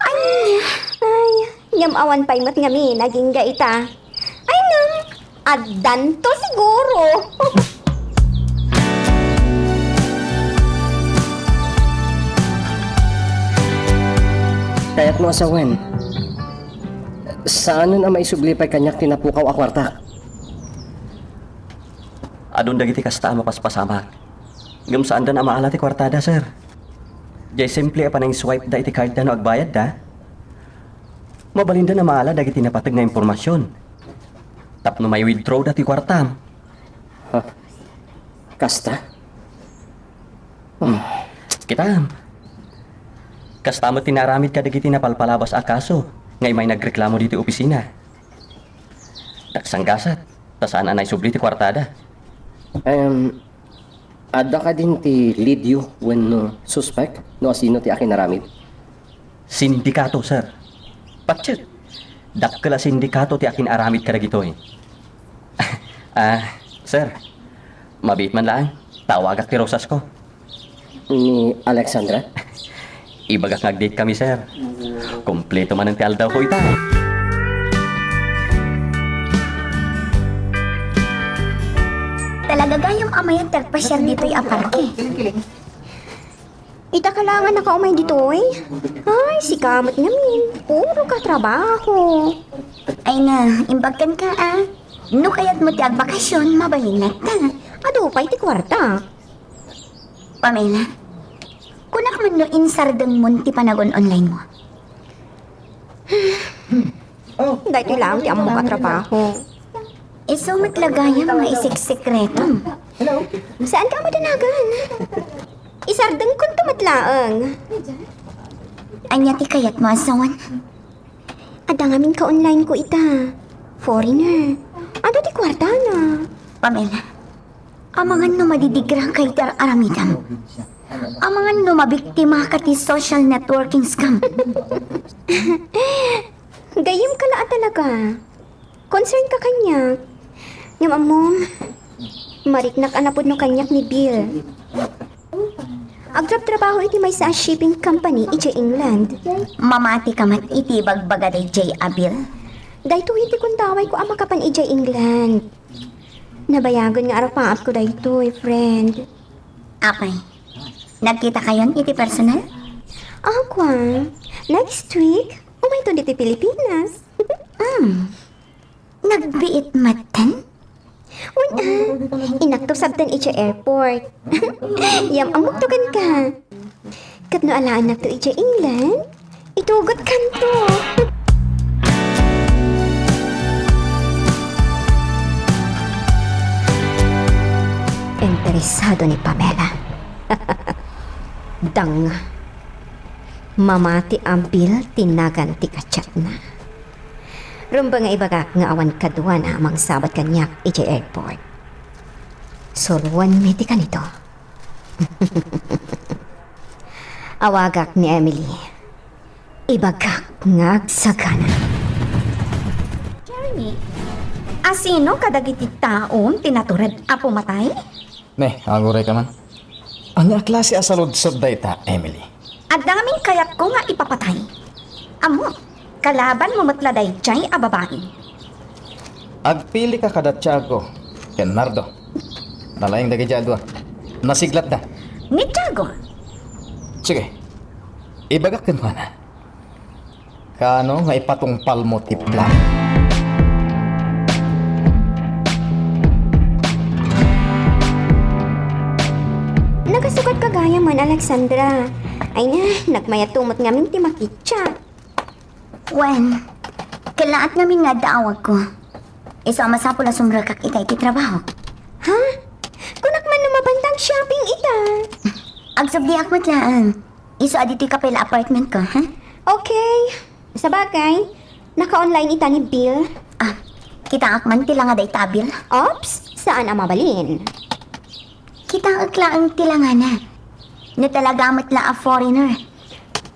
Ania? Ay, ngem awan pay met ngamin agingga ita. Ay, ngem, addanto siguro. Kayatmo a sawen. Saanen a maisubli pay kaniak ti napukaw a kuartak. Adun dagiti kasta a mapaspasamak. Ngem saandan a maala ti kuartada, sir. Diay simple a panangswipe da iti cardda no agbayadda, mabalinda a maala dagiti napateg nga impormasion tapno mai-withdraw da ti kuartam. Ha? Kasta? Hmm. Kitam. Kasta met ti naaramid kadagiti napalpalabas a kaso nga immay nagreklamo ditoy opisina. Nagsanggasat, ta saan a naisubli ti kuartada. Em, adda kadin ti lead-yo wenno suspek no asino ti akinaramid? Sindikato, sir. Patset, dakkel a sindikato ti akin-aramid kadagitoy. Ah, sir, mabiit man laeng, tawagak ti rosasko. Ni Alexandra? Ibagak nga ag-date kami, sir. Kompleto manen ti aldawko ita. Talaga gayam a mayat ti agpasiar ditoy a parke. Ita ka laeng a nakaumay ditoy? Ay, sika met ngamin. Puro ka trabaho. Ay na, imbag kenka, ah. No kayatmo ti agbakasyon, mabalinnak ta. Adu pay ti kuarta. Pamela, kunak man no insardengmon ti panagon-online mo. Oh, daytoy laeng ti ammok a trabaho. Isu met la gayam nga isiksikretom. Hello? Saan ka madanagan? Isardengkon to Aeng. Ania ti kayatmo a sawen? Adda ngamin ka-online ko ita. Foreigner. Adu ti kuartana. Pamela, amangan no madidigra ka iti ar-aramidem. Amangan no mabiktima ka ti social networking scam. Gayyem ka la a talaga. Concern ka kaniak. Ngem ammom, mariknak a napudno kaniak ni Bill. Agtrabtrabaho iti maysa a shipping company idiay England. Mamati ka met iti ibagbagada idiay a Bill? Daytoy ti kundawayko a makapan idiay England. Nabayagen nga arapaapko daytoy, friend. Apay, nagkitakayon iti personal? Ah, kua. Next week, umayton ditoy Pilipinas. Hmm. Nagbiit metten? Wen, ah, innakto sabten idiay airport. Yam-ammokto kenka. Ket no alaennakto idiay England, itugotkanto. Interesado ni Pamela. Dang. Mamati a Bill ti nagan ti kachatna. Rumbeng nga ibagak nga awan kaduana a mangsabat kaniak idiay airport. Suroanmi ti kanito. Awagak ni Emily. Ibagak nga agsagana. Jeremy, asino kadagiti taom ti natured a pumatay? Ne, aguray ka man. Ania a klase a saludsod dayta, Emily? Adda ngamin kayatko nga ipapatay. Ammom, kalabanmo met la daydiay a babai. Agpili ka kada Tiago ken Nardo. Nalaing dagiti adua. Nasiglatda. Ni Tiago. Sige. Ibagak kenkuana. Kaano nga ipatungpalmo ti plan? Nakasukat ka gayam, Alexandra. Ay na, nagmayat tumot ngamin ti makitsa. Wen, kellaat ngamin nga adda awagko. Isu a masapul a sumrekak ita iti trabaho. Ha? Kunak man no mabantang shopping ita. Agsubdiak met laeng. Isu a ditoy kapay la apartment ko, ha? Okay. Sabagay, naka-online ita ni Bill. Ah, kitaak man ti langa dayta a Bill. Oops, saan a mabalin. Kitaek laeng ti langana. No talaga met la a foreigner.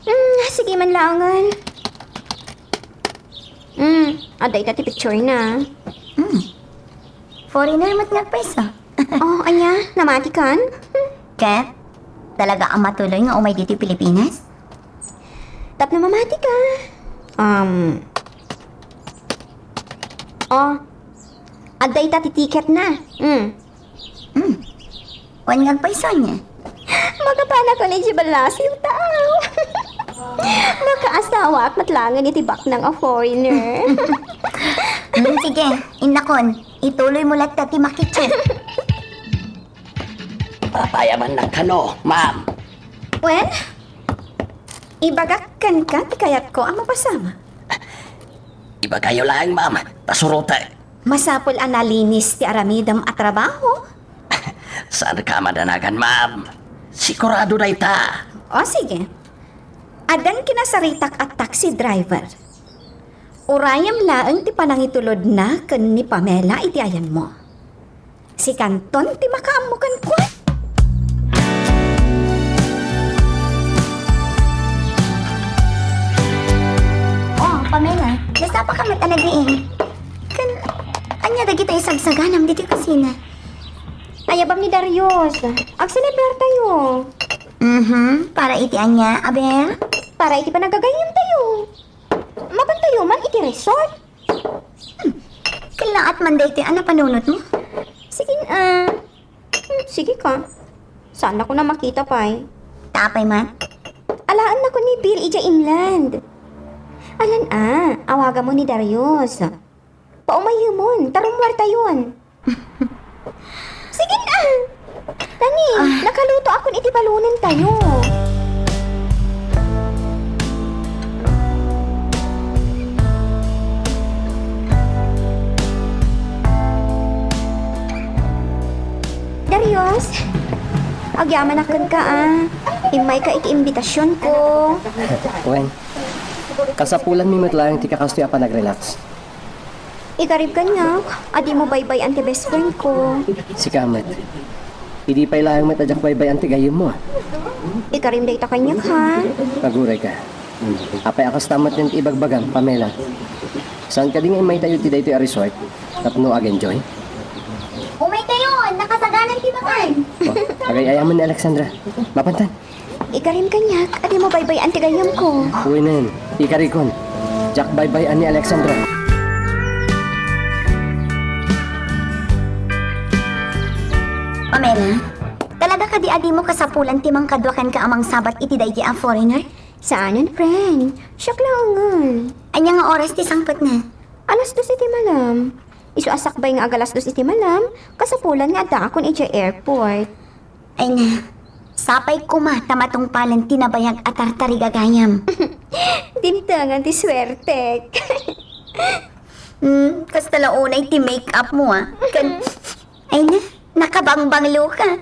Hmm, sige man laengen. Hmm, adda ita ti picture na. Hmm. Foreigner met nga agpayso. Oh, ania? Namati kan? Ket, talaga a matuloy nga umay ditoy Pilipinas? Tapno mamati ka. Um, oh, adda ita ti ticket na. Hmm. Hmm. Wen nga agpayso ania? Makapanakon iti ballasiw tao. Makaasawaak met laengen iti baknang a foreigner. Hmm, sige, innakon, ituloymo latta ti makitsa. Papayamannak kano, ma'am? Wen, ibagak kenka ti kayatko a mapasama. Ibagayo laeng, ma'am, ta surotek. Masapul a nalinis ti aramidem a trabaho. Saanka a madanagan, ma'am. Sigurado dayta. O, sige. Addan kinasaritak a taxi driver. Urayem laeng ti panangitulodna ken ni Pamela iti ayanmo. Sikanton ti makaammo kenkuana. Oh, Pamela, nasapaka met a nagriing. Ken, ania dagita isagsaganam ditoy kusina? Ayabam ni Darius. Agselebrartayo. Mhm, para iti ania, aber? Para iti panagagayyemtayo. Mapantayo man iti resort. Hmm. Kellaat man daytoy a napanunotmo. Sige, ah, hmm, sige ka. Saannakon a makita pay. Ta apay man? Alaennakon ni Bill idiay England. Alan a, awaganmo ni Darius. Paumayemon, ta rummuartayon. Sige na! Tani, ah, nakalutoakon iti balonentayo. Darius, Agyamanak kenka, a. Immayka iti imbitasionko. Wen, kasapulanmi met laeng ti kakastoy a panag-relax. Ikarib kaniak a dimo baybay-an ti best friend ko. Sika met. Idi pay laeng met a diak baybay-an ti gayyemmo, a. Ikarim dayta kaniak, ha? Agurayka. Apay a kasta met ti ibagbagam, Pamela? Saan kadi nga immaytayo iti daytoy a resort tapno ag-enjoy? Umaykayon! Nakasaganan ti makan! Oh, agay-ayaman ni Alexandra. Mapantan. Ikarim kaniak a dimo baybay-an ti gayyemko. Uy, nen. Ikarikon. Diak baybay-an ni Alexandra. Pamela, talaga kadi a dimo kasapulan ti mangkadua kenka a mangsabat iti daydi a foreigner? Saanen, friend. Siak laengen. Ania nga oras ti sangpetna? Alas dos iti malam. Isu a sakbay nga ag-alas dos iti malam, kasapulan nga addaakon idiay airport. Ay na, sapay koma ta matungpalen ti nabayag a tartarigagayam. Dimtengan ti suertek. Hmm, kasta la unay ti make-up mo, a. Kan, ay na, nakabangbanglo ka.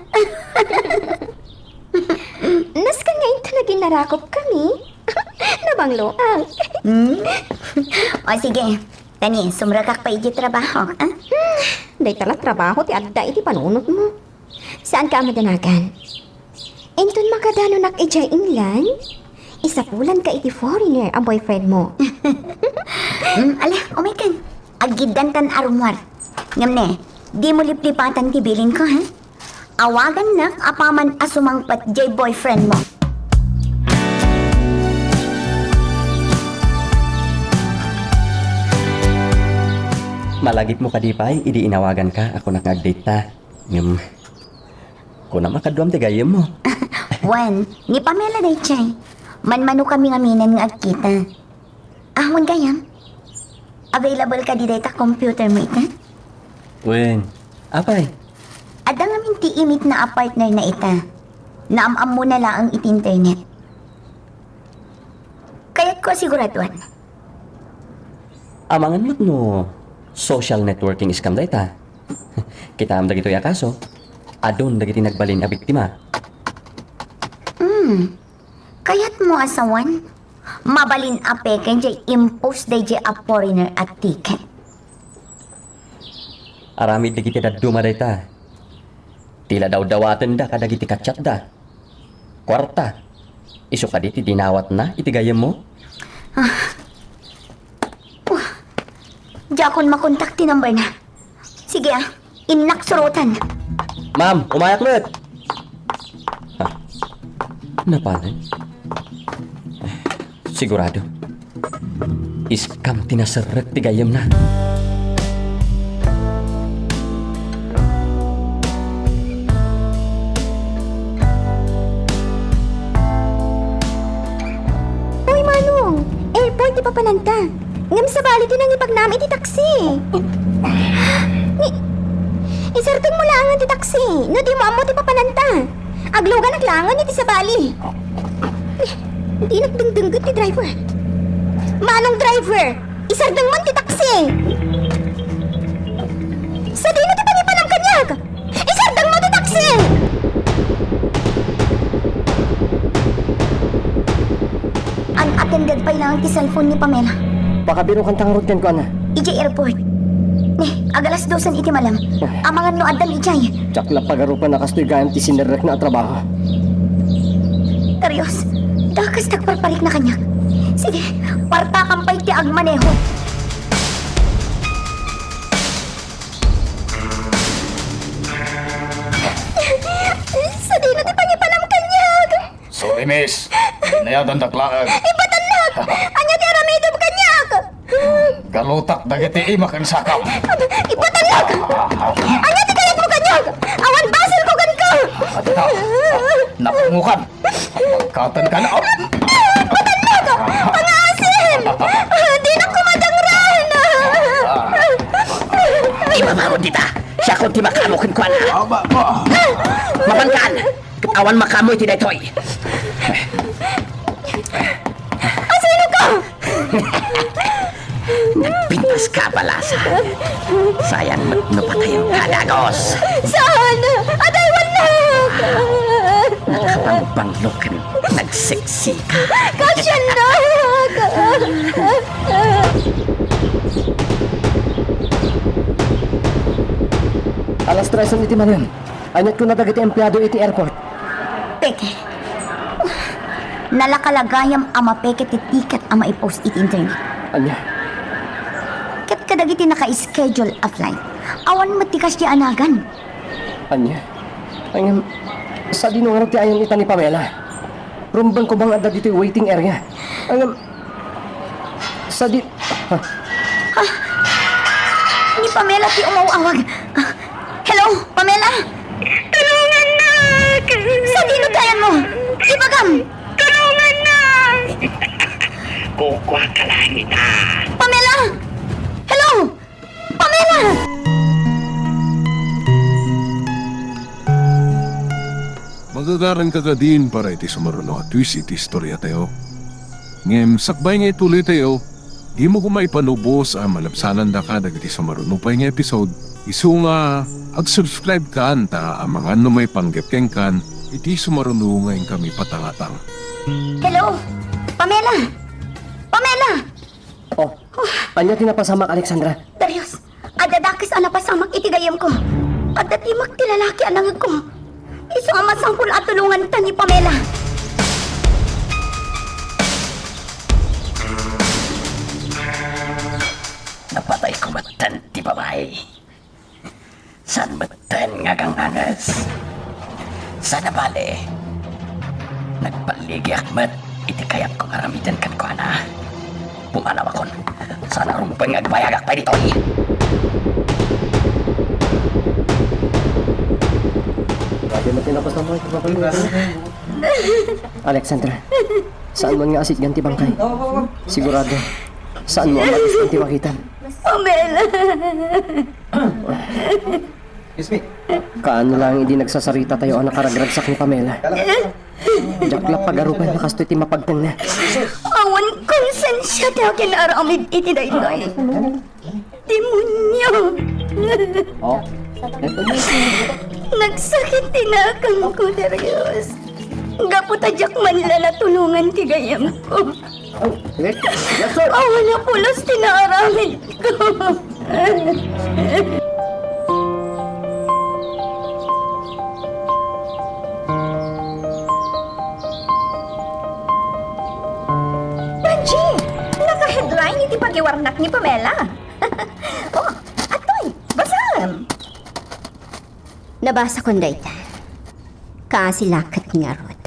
Nasken nga inton naginarakop kami, nabangloak. Hmm? O sige, tani, sumrekak pay iti trabaho, a? Hmm, dayta la trabaho ti adda iti panunotmo. Saanka a madanagan? Inton makadanunak idiay England, isapulanka iti foreigner a boyfriendmo. Hmm, ala, umaykan. Aggiddantan a rummuar. Ngem ne, dimo liplipatan ti bilinko, ha? Awagannak apaman a sumangpet diay boyfriendmo. Malagipmo kadi pay idi inawaganka a kunak nga agdate ta. Ngem, kunam a kaduam ti gayyemmo. Wen, ni Pamela daydiay. Manmanokami ngamin nga agkita. Awan gayam? Available kadi dayta computermo ita? Wen, apay? Adda ngamin ti imitna a partnerna ita. Naam-ammona laeng iti internet. Kayatko a siguraduan. Amangan met no social networking scam dayta. Kitaem dagitoy a kaso, adun dagiti nagbalin a biktima. Hmm. Kayatmo a sawen? Mabalin a peke diay impost daydiay a foreigner a ticket. Aramid dagiti dadduma dayta. Ti la dawdawatenda kadagiti ka-chatda. Kuarta. Isu kadi ti dinawatna iti gayyemmo? Ah. Wah. Diakon makontak ti numberna. Sige, a. Innak suroten. Ma'am, umayak met. Ha? Napalad? Sigurado. Scam ti naserrek ti gayyemna. Hoy, Manong! Airport ti papananta. Ngem sabali ti nangibagnam iti taksi. Ni, isardengmo laengen ti taksi no dimo ammo ti papananta. Agluganak laengen iti sabali. Dinak dengdengget ti driver. Manong driver, isardengmo ti taksi. Sadino ti pangipanam kaniak? Isardengmo ti taksi! Unattended pay laeng ti cellphone ni Pamela. Pakabirukan ta ngarud kenkuana. Idiay airport. Ni, ag-alas dosen iti malam. Amangan no addan idiay. Diak la pagarupan a kastoy gayam ti sinerrekna a trabaho. Darius, dakes ti agparparikna kaniak. Sige, kuartakam pay ti agmaneho. Sadino ti pangipanam kaniak? Sorry, miss. Nayatandak laeng. Ipatalnak! Ania ti aramidem kaniak? Kalutak dagiti ima ken sakam. Ipatalnak! Ania ti kayatmo kaniak? Awan basolko kenka! Adda. Napungokan. Katen ka na. Patallak! Pangaasim! Dinak kumadangran! Ibabaon dita! Siakon ti makamo kenkuana! Aba, ba? Mapankan! Ket awan makamo iti daytoy! Asino ka? Nagpintas ka, Balasa. Sayang met no patayen ka, Dagos. Saan? Adaywannak! Nakapangbanglo ken nagseksika. Kasian na! Alas tres iti manen. Aniat kuna dagiti empleado iti airport? Peke. Nalaka la gayam a mapeke ti tiket a maipost iti internet. Ania? Ket kadagiti naka-schedule a flight, awan met ti kasdiay a nagan. Ania? Ngem, sadino ngarud ti ayan ita ni Pamela? Rumbeng koma nga adda ditoy waiting area. Ngem, sadi-, ha? Ah, ni Pamela ti umaw-awag. Ah, hello, Pamela? Tulongannak! Sadino ti ayanmo? Ibagam! Tulongannak! Kukuaka laeng ita. Pamela! Hello! Pamela! Magagaranka kadin para iti sumaruno a twist iti istoriatayo. Ngem sakbay nga ituloytayo, dimo koma ipanubos a malabsanandaka dagiti sumaruno pay nga episode, isu nga ag-subscribe kan ta amangan no maipanggep kenkan iti sumaruno nga inkami patangatang. Hello? Pamela! Pamela! Oh, ania ti napasamak, Alexandra? Darius, adda dakes a napasamak iti gayyemko. Adda timek ti lalaki a nangegko. Isu a masangpol a tulonganta ni Pamela. Napatayko metten ti babai. Saan metten nga aganganges? Sana bale, nagballigiak met iti kayatko nga aramiden kenkuana. Pumanawakon. Sana rumbeng nga agbayagak pay ditoy. Grabe met ti napasamak, Alexandra, saanmo nga asitgan ti bangkay? Sigurado, saanmo a magiskan ti makita. Pamela! Excuse me. Kaano laeng idi nagsasarita tayo a nakaragragsak ni Pamela. Diak la pagarupan no kastoy ti mapagtengna. Awan konsensia ti akin aramid iti daytoy. Demonio! Oh. Nagsakit ti nakemko, Darius. Gapu ta diak man la natulongan ti gayyemko. Oh, sige. Yes, sir. Awan a pulos ti naaramidko. Benji, naka-headline iti pagiwarnak ni Pamela. Oh, atoy, basam. Nabasakon dayta. Kaasi laket ngarud.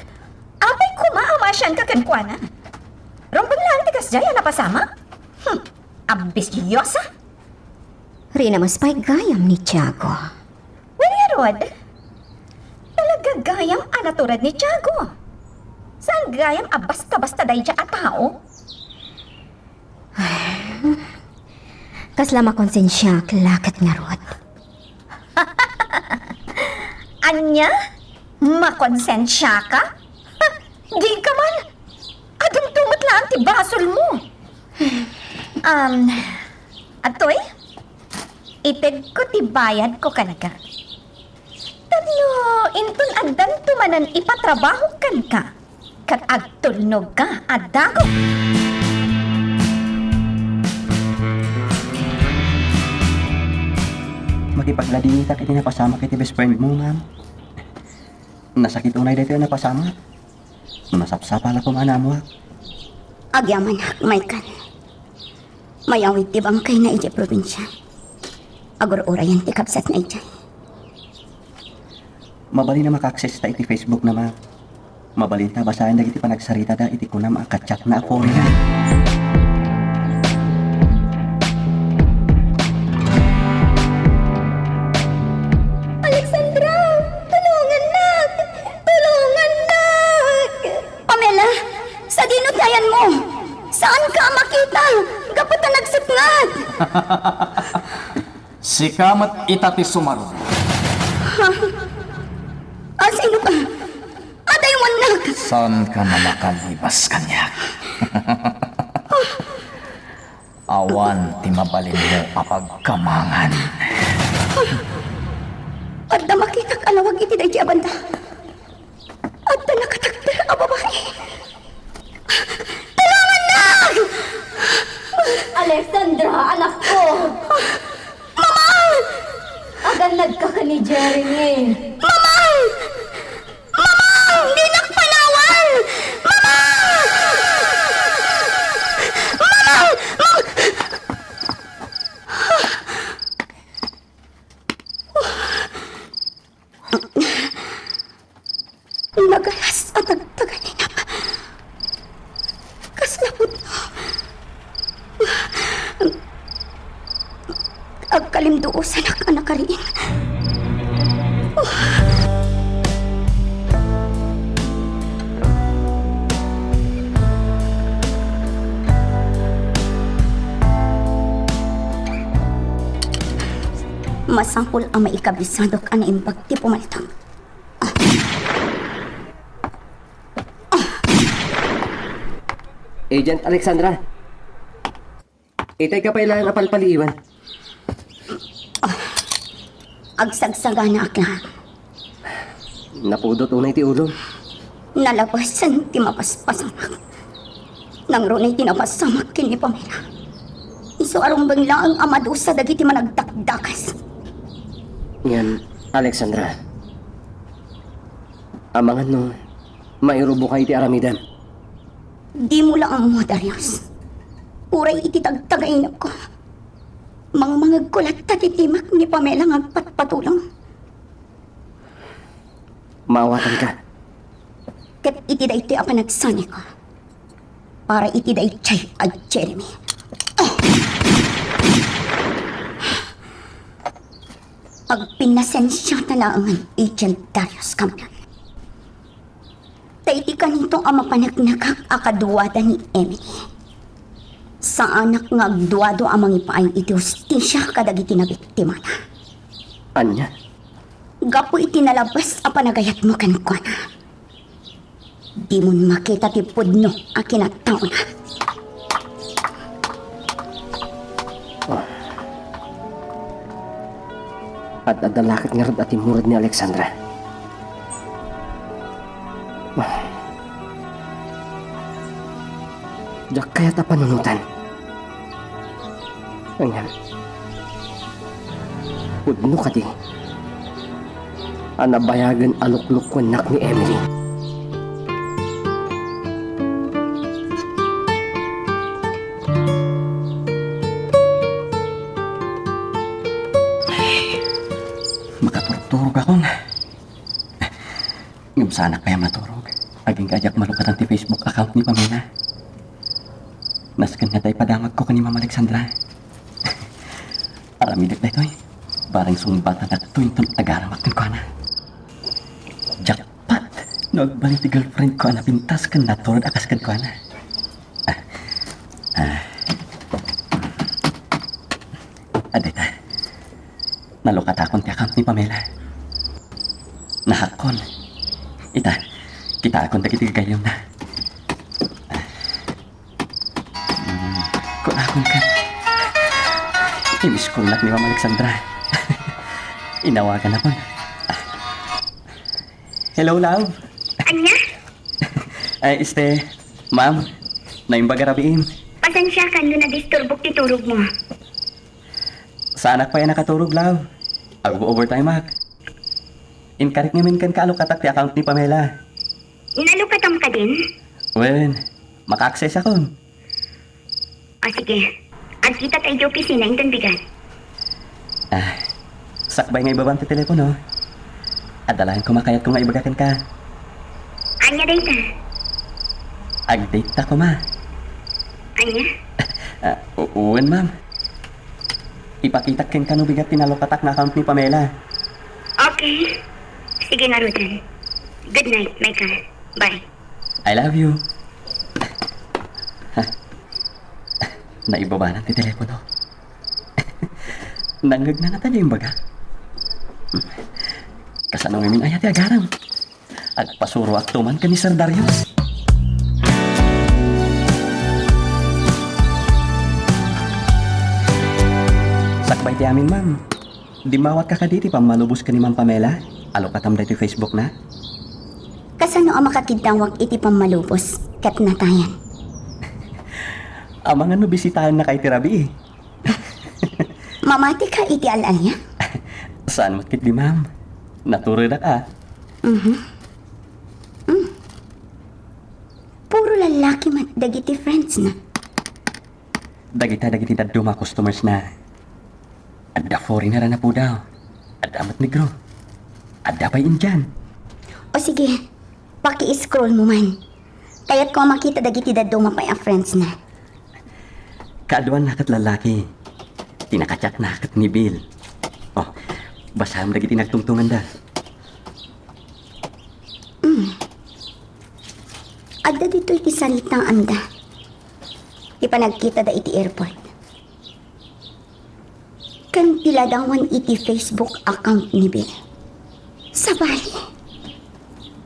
Apay koma a maasianka kenkuana? Rumbeng laeng ti kasdiay a napasamak? Hmm, ambisiosa! Rinamus pay gayam ni Tiago. Wen ngarud, talaga gayam a natured ni Tiago. Saan gayam a basta-basta daydiay a tao? Kasla makonsensiak laket ngarud. Ania? Makonsensiaka? Ha, dika man! Adunto met laeng ti basolmo! Um, atoy, itedko ti bayadko kenka. Tapno inton addanto manen ipatrabaho kenka, ket agtulnogka a dago. Makipagladingitak iti napasamak iti best friend mo, ma'am. Nasakit unay daytoy a napasamak. Nasapsapa la koma a naammoak. Agyamanak, Michael. Mayawid ti bangkayna idiay probinsia. Agur-urayan ti kabsatna idiay. Mabalin a maka-access ta iti Facebook na, ma'am. Mabalin ta basaen dagiti panagsaritada iti kunam a ka-chat na a foreigner. Alexandra! Tulongannak! Tulongannak! Pamela, sadino ti ayanmo? Saanka a makita gapu ta nagsukngat. Sika met ita ti sumaruno. Ha? A, sino ka? Adaywannak! Saanka a makalibas kaniak. Awan ti mabalinmo a pagkamangan. Adda makitak a lawag iti daydi a banda. At Tuusanak a nakariing. Masapul a maikabisadok a naimbag ti pumaltak. Agent Alexandra, itay ka pay laeng a palpaliiwan. Agsagsaganaak laeng. Napudot unay ti ulom. Nalabasan ti mapaspasamak. Nangrunay ti napasamak ken ni Pamela. Isu a rumbeng laeng a madusa dagiti managdakdakas. Ngem, Alexandra, amangan no mairubokay ti aramidem. Dimo la ammo, Darius. Uray iti tagtagainepko, mangmangegko latta ti timek ni Pamela nga agpatpatulong. Maawatanka. Ket iti daytoy a panagsaniko, para iti daytoy a Jeremy. Agpinnasensiata laengen, Agent Darius Campion. Ta iti kanito a mapaneknekak a kaduada ni Emily, saanak nga agduadua a mangipaay iti hustisia kadagiti nabiktimana. Ania? Gapu iti nalabas a panagayatmo kenkuana, dimon makita ti pudno a kinataona. Ad-adda la ket ngarud a timmured ni Alexandra. Diak kayat a panunotan. Ngem, pudno kadi a nabayagen a luklukuennak ni Emily. Makaturturogakon. Ngem saanak pay a maturog, agingga a diak malukatan ti Facebook account ni Pamela. Nasken nga ta ipadamagko ken ni Ma'am Alexandra. Aramidek daytoy, bareng sungbatanakto inton agaramak kenkuana. Jackpot! No agbalin ti girlfriendko a napintas ken natured a kas kenkuana. Ah. Ah. Adda ita. Nalukatakon ti account ni Pamela. Nahackon. Ita, kitaakon dagiti gagayyemna. Hmm, kunakon ket. Imiskolnak ni Ma'am Alexandra. Inawaganakon. Hello, love. Ania? Ay, este, ma'am, naimbag a rabiim. Pasensiakan no nadisturbok ti turogmo. Saanak pay a nakaturog, love. Ag-overtimeak. Inkarik ngamin kenka a lukatak ti account ni Pamela. Nalukatam kadin? Wen, maka-accessakon. O, sige. Agkitata idiay opisina inton bigat. Ah, sakbay nga ibabam ti telepono. Adda laeng koma kayatko nga ibaga kenka. Ania dayta? Agdate ta koma. Ania? Ah, u-, wen, ma'am. Ipakitak kenka no bigat ti nalukatak nga account ni Pamela. Okay. Sige ngaruden. Good night, Michael. Bye. I love you. Ha? Naibabanan ti telepono. Nangngegna ngata diay imbaga. Kasano ngamin aya ti agaram? Agpasuroakto man ken ni Sir Darius. Sakbay ti amin, ma'am. Dimmawatka kadi ti pammalubos ken ni Ma'am Pamela? Alukatam daytoy Facebook na? Kasano a makakidawak iti pammalubos ket natayan? Amangan no bisitaennaka iti rabii. Mamatika iti al-aya? Saan met ketdi, ma'am. Naturedak a. Mhm. Mm. Puro lallaki met dagiti friends na. Dagita dagiti dadduma a customers na. Adda foreigner a napudaw. Adda met negro. Adda pay Indian. O sige, paki-scroll mo man. Kayatko a makita dagiti dadduma pay a friends na. Kaaduanna ket lallaki. Ti naka-chat na ket ni Bill. Basaem dagiti nagtungtunganda. Adda ditoy ti saritaanda. Ti panagkitada iti airport. Ken ti ladawan iti Facebook account ni Bill. Sabali.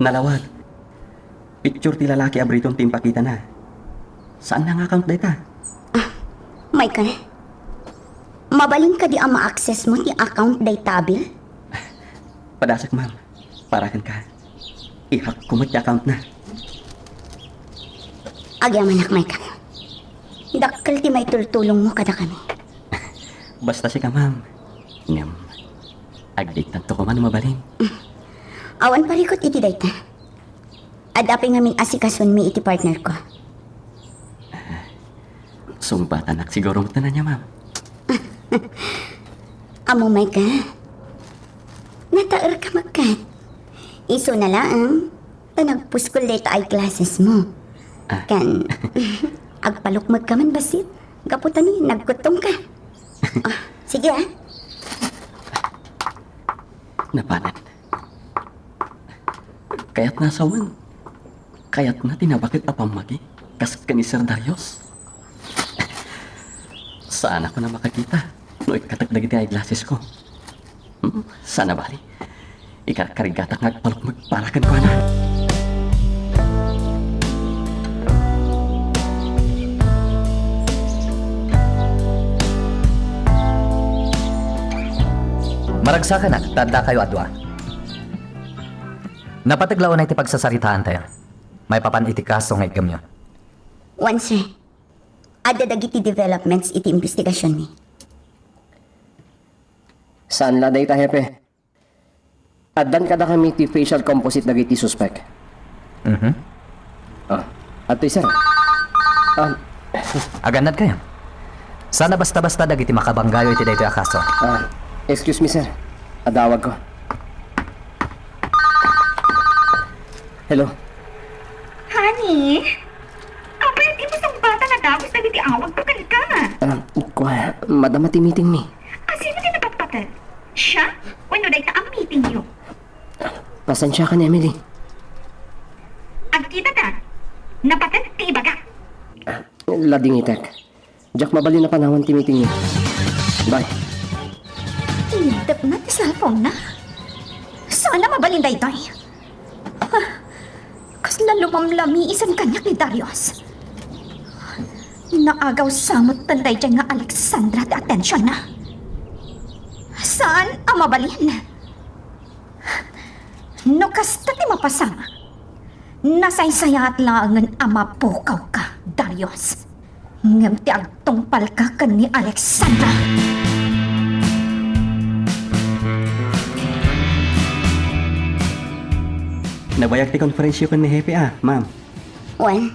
Nalawag. Picture ti lalaki a Briton ti impakitana. Saan nga account dayta? Ah, Michael, mabalin kadi a ma-access mo ti account dayta a Bill? Padasek, ma'am. Para kenka. I-hack ko met ti account na. Agyamanak, Michael. Dakkel ti maitultulongmo kadakami. Basta sika, ma'am. Ngem, agdate-tanto koma no mabalin. Awan parikut iti dayta. Adda pay ngamin asikasunmi iti partner ko. Sungbatanak siguro met ania, ma'am. Ammom, Michael, nataerka met ket. Isuna laeng ta nagpuskol dayta eyeglasses mo. Ah. Ken, agpalukmegka man bassit, gapu ta ni nagkuttongka. Ah, sige, ah. Napanan. Kayatna a sawen. Kayatna ti nabaket a pammagi, kas ken ni Sir Darius. Saanakon a makakita no ikkatek dagiti eyeglasses ko. Hmm, saan a bali. Ikarkarigatak nga agpalukmeg para kenkuana. Maragsakanak, ta addakayo a dua. Napateg la unay ti pagsasaritaantayo maipapan iti kaso nga iggemyo? Wen, sir. Adda dagiti developments iti imbestigasionmi. Saan la dayta, Hepe? Addan kadakami ti facial composite dagiti suspek. Mhm. Ah, adtoy, sir. Ah. Agannadkayo. Saan a basta-basta dagiti makabanggayo iti daytoy a kaso. Ah, excuse me, sir. Adawagko. Hello. Honey? Apay, dimo sungbatan a dagus dagiti awagko kenka? Ah, kua, madama ti meetingmi. A, sino ti napatpateg? Siak? Wenno dayta a meetingyo? Pasensiakan, Emily. Agkitata. Napateg ti ibagak. Ah, ladingitek. Diak mabalin a panawan ti meetingmi. Bye. Inintepna ti cellphone-na. Saan a mabalin daytoy? Ah, kasla lumamlamiisen kaniak ni Darius. Naagaw sa met daydiay nga Alexandra ti atensionna. Saan a mabalin? No kasta ti mapasamak, nasaysayaat laengen a mapukawka, Darius. Ngem ti agtungpalka ken ni Alexandra. Nabayag ti konferensyo ken ni Hepe a, ma'am. Wen,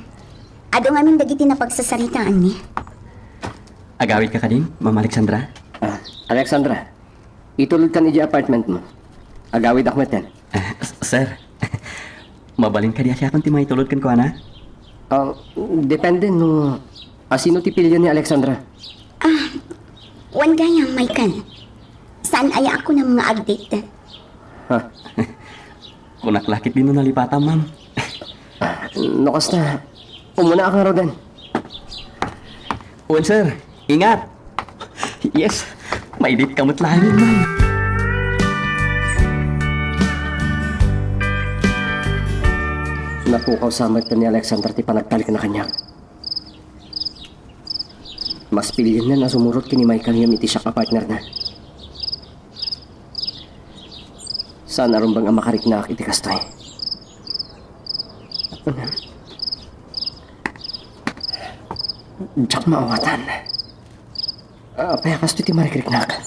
adu ngamin dagiti napagsasaritaanmi. Agawidka kadin, Ma'am Alexandra? Ah, Alexandra, itulodkan idiay apartment mo. Agawidak metten. Ah, s-, sir, mabalin kadi a siakon ti maitulod kenkuana? Ah, depende no asino ti pilian ni Alexandra. Ah, wen gayam, Michael. Saan aya a kunam nga agdate? Ha? Kunak la ketdi no nalipatam, ma'am. No kasta, umunaak ngaruden. Wen, sir. Ingat. Yes. Maidit ka met laeng, ma'am. Napukaw sa met ni Alexander ti panagtalekna kaniak. Mas pilienna a sumurot ken ni Michael ngem iti siak a partnerna. Saan a rumbeng a makariknaak iti kastoy. Diak maawatan. Apay a kastoy ti marikriknak?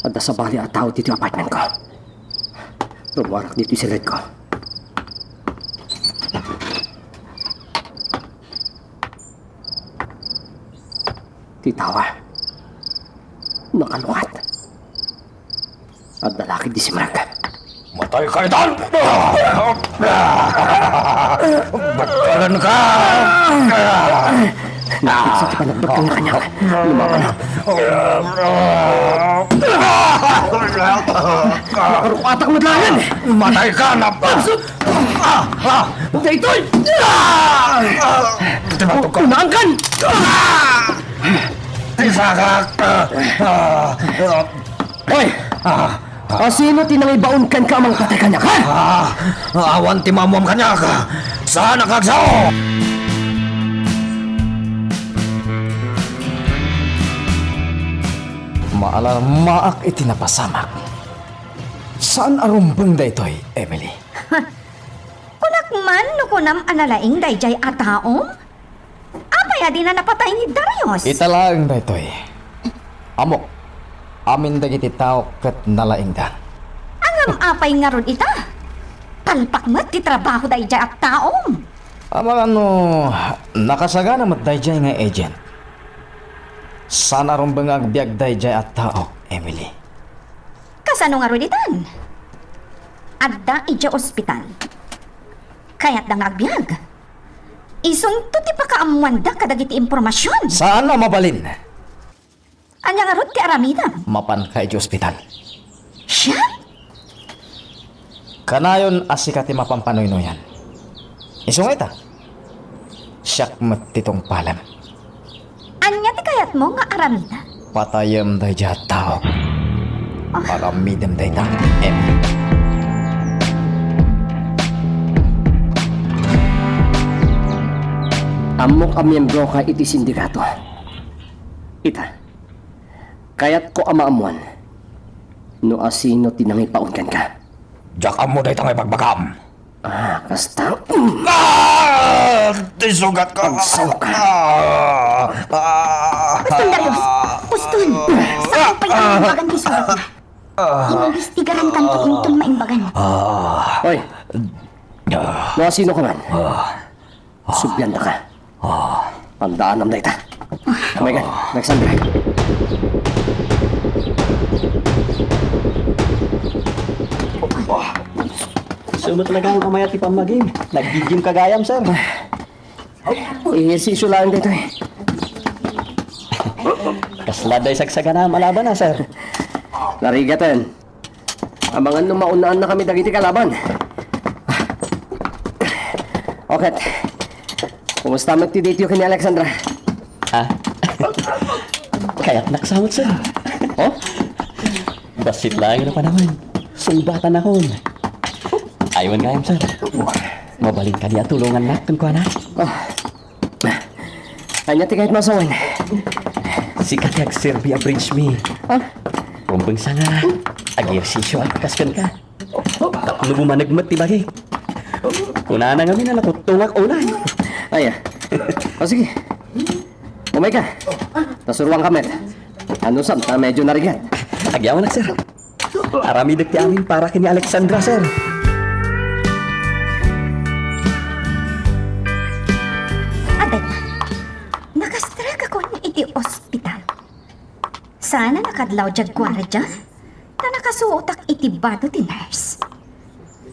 Adda sabali a tao ditoy apartment ko. Rummuarak ditoy siledko. Ti tawa. Nakalukat. Adda la ketdi simrek. Matay ka itan! Batkalan ka! Napigsa ti panagbagang kaniak. Lumaban. Nakarukatak met laeng. Matay ka, napa! Daytoy! Unaan kan! Isagak! Hoy! Asino ti nangibaon kenka a mangpatay kaniak, ha? Ah, awan ti maammuam kaniak. Saan a kagsao! Maalarmaak iti napasamak. Saan a rumbeng daytoy, Emily. Kunak man no kunam a nalaing daydiay a taom? Apay a dina napatay ni Darius? Ita laeng daytoy. Ammok, amin dagiti tao ket nalaingda. Ngem apay ngarud ita? Palpak met ti trabaho daydiay a taom. Amangan no nakasagana met daydiay nga agent. Saan a rumbeng nga agbiag daydiay a tao, Emily. Kasano ngarud itan? Adda idiay ospital. Kayatda nga agbiag. Isunto ti pakaammoanda kadagiti impormasion. Saan a mabalin? Ania ngarud ti aramidem? Mapanka idiay ospital. Siak? Kanayon a sika ti mapanpanuynuyan. Isu nga ita, siak met ti tungpalem. Ania ti kayatmo nga aramidem? Patayem daydiay a tao. Ah. Aramidem dayta, Emily. Ammok a miembroka iti sindikato. Ita, kayatko a maammuan no asino ti nangibaon kenka. Diak ammo dayta nga ibagbagam. Ah, kasta. Ah! Ti sugat ko. Agsaokan. Ah! Ah! Poston, Darius! Poston! Saan pay a maimbagan ti sugatna? Imbestigarankanto inton maimbagan. Ah! Hoy! Ah! No asino ka man. Ah! Subliandaka. Ah. Tandaanam dayta. Umaykan, Alexander. Isu met laeng a mayat ti pammagim. Nag-gym ka gayam, sir. Ehersisyo laeng daytoy. Kasla adda sagsaganam a laban, a, sir. Narigaten. Amangan no maunaannakami dagiti kalaban. Okay. Kumusta met ti date-yo ken ni Alexandra? Ah. Kayatnak sa met, sir. Oh? Bassit laeng a panawen. Sungbatanakon. Aywan gayam, sir. Mabalin kadi a tulongannak kenkuana? Oh. Ania ti kayatmo a sawen? Sika ti agserbi a bridesmaid. Ah? Rumbeng sanga, ag-ehersisyoak kas kenka. Tapno bumaneg met ti bagik. Kunana ngamin a nakuttongak unay. Aya. O, sige. Umayka. Ta suruanka met. Anusam ta medyo narigat. Agyamanak, sir. Aramidek ti amin para ken ni Alexandra, sir. Adda, nakastrek akon iti ospital. Saan a nakadlaw diay guardia, ta nakasuotak iti bado ti nurse.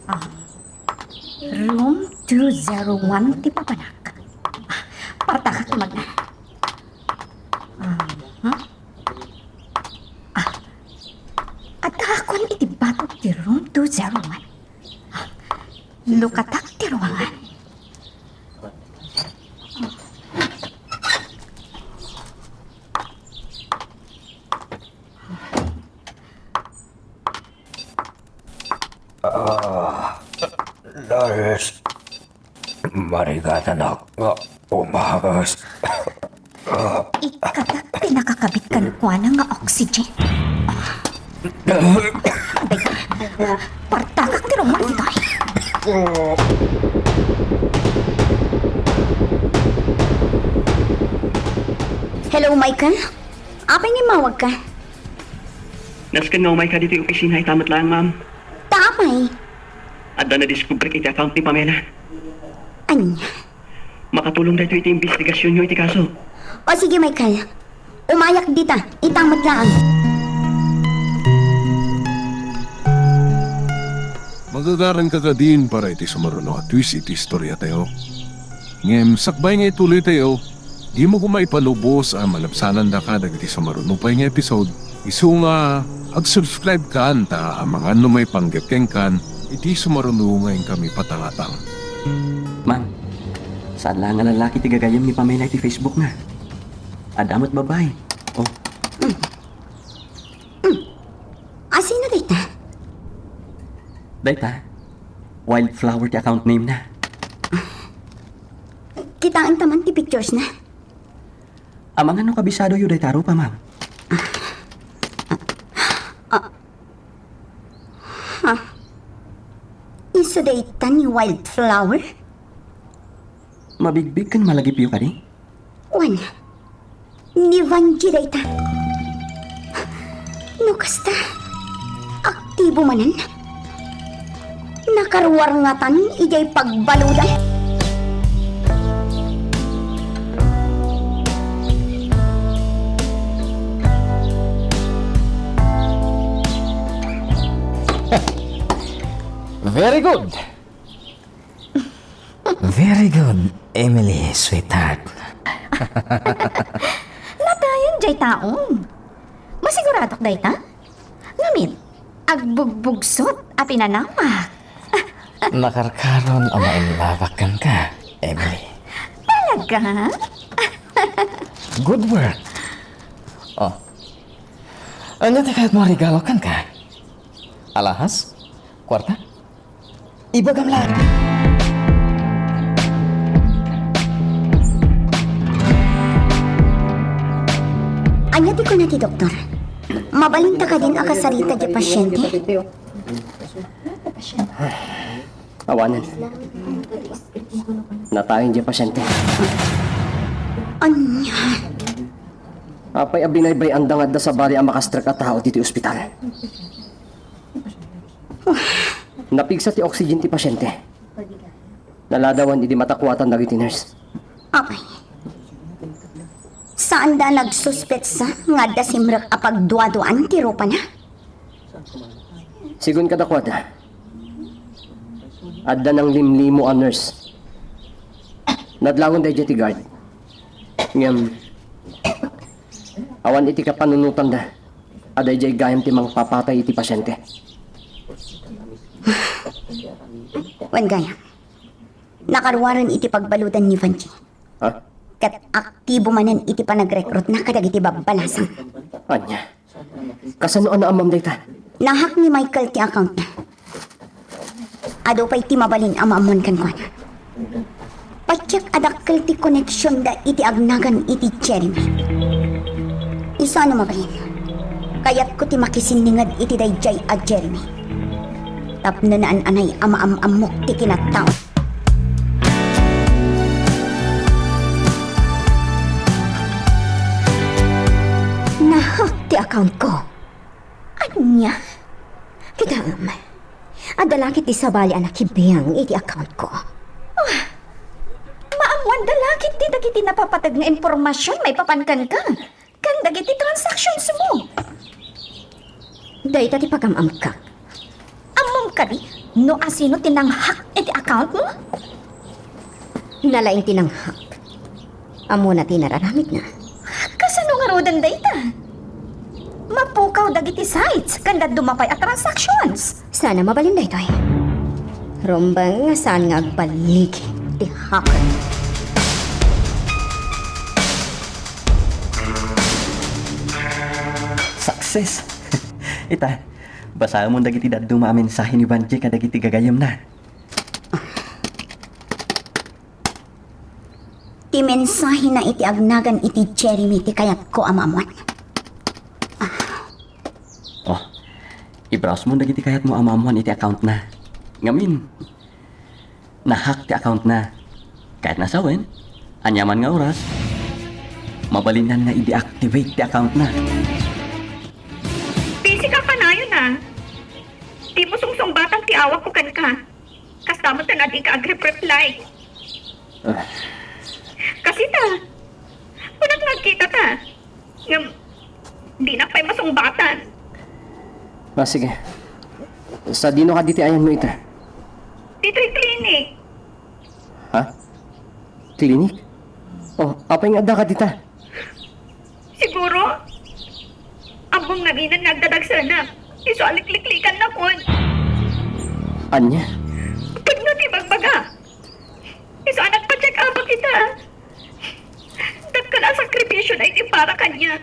Ah, room two zero one ti papanak. Ah, partakak ti magna. Ah, ha? Ah, addaakon iti bado ti room two zero one. Ah, lukatak ti ruangan. Ah, nurse. Marigatanak nga umagas. Ikkatak ti nakakabit kenkuana nga oxygen. Partakak ti rumbeng ditoy. Hello, Michael? Apay nga immawagka? Nasken nga umayka ditoy opisina ita met laeng, ma'am. Ta apay? Adda nadiskubrek iti account ni Pamela. Ania? Makatulong daytoy iti imbestigasionyo iti kaso. O sige, Michael. Umayak dita. Ita met laeng. Magagaranka kadin para iti sumaruno a twist iti istoriatayo. Ngem sakbay nga ituloytayo, Dimo koma ipanubos a malabsanandaka dagiti sumaruno pay nga episode, isu nga ag-subscribe kan ta amangan no maipanggep kenkan iti sumaruno nga inkami patangatang. Ma'am, saan la nga lalaki ti gagayyem ni Pamela iti Facebook na. Adda met babai. Oh. Asino dayta? Dayta, Wildflower ti account name na. Kitaenta man ti pictures na. Amangan no kabisadoyo dayta a rupa, ma'am. Ah, ah. Ha? Isu dayta ni Wildflower? Mabigbig ken malagipyo kadi? Wen, ni Vanji dayta. No kasta, aktibo manen. Nakaruar ngatan idiay pagbaludan. Very good. Very good, Emily, sweetheart. Natayen jay taong. Masiguradok dayta? Ngamit, agbugbugsot a pinanawak. Nakarkaron a mailabak kenka, Emily. Talaga? Good work. Oh. Ania ti kayatmo a regalo kenka? Alahas? Kuarta? Ibagam la. Ania ti kuna ti doktor? Mabalinta kadin a kasarita ti pasyente? Awanen. Natayen ti pasyente. Ania? Apay a binaybay-anda nga adda sabali a makastrek a tao ditoy ospital? Napigsa ti oxygen ti pasyente. Naladawan idi matakuatan dagiti nurse. Apay, saanda a nagsuspetsa nga adda simrek a pagduaduaan ti rupana? Sigun kadakuada, adda nanglimlimo a nurse. Nadlangen daydiay ti guard. Ngem, awan iti kapanunotanda a daydiay gayam ti mangpapatay iti pasyente. Wen gayam, nakaruaren iti pagbaludan ni Vanji. Ha? Ket aktibo manen iti panagrekrutna kadagiti babbalasang. Ania? Kasano a naammoam dayta? Nahack ni Michael ti account na. Adu pay ti mabalin a maammuan kenkuana. Patiek a dakkel ti koneksionda iti agnagan iti Jeremy. Isu a no mabalin, kayatko ti makisinninged iti daydiay a Jeremy. Tapno naan-anay a maam-ammok ti kinattao. Nahack ti account ko. Ania? Kitaem, adda la ketdi sabali a nakibiang iti account ko. Ah, maammuanda la ketdi dagiti napapateg nga impormasion maipapan kenka ken dagiti transactions mo. Dayta ti pagam-amkak. Ammom kadi no asino ti nanghack iti account mo? Nalaing ti nanghack. Ammona ti nararamidna. Kasano ngaruden dayta? Mapukaw dagiti sites ken dadduma pay a transactions. Saan a mabalin daytoy. Rumbeng nga saan nga agbaligi ti hacker. Success! Ita, basaemon dagiti dadduma a mensahe ni Vanji kadagiti gagayyemna. Ti mensahena iti agnagan iti Jeremy ti kayatko a maammuan. Oh, i-browse mo dagiti kayatmo a maammuan iti account na. Ngamin, nahack ti account na. Kayatna sawen, aniaman nga oras, mabalinan nga i-deactivate ti account na. Busy ka kanayon, ah. Dimo sungsungbatan ti awak ko kenka. Kasta met ken a dika agrep-reply. Ah. Kasi ta, kunak nga agkita ta. Ngem, dinak pay masungbatan. Ah, sige. Sadino kadi ti ayanmo ita? Ditoy clinic. Ha? Clinic? Oh, apay nga addaka dita? Siguro, ammom ngamin nga agdadagsanak. Isu a likliklikanak. Ania? Pudno ti ibagbaga. Isu a nagpa-check up kita. Dakkel a sakripisio daytoy para kaniak.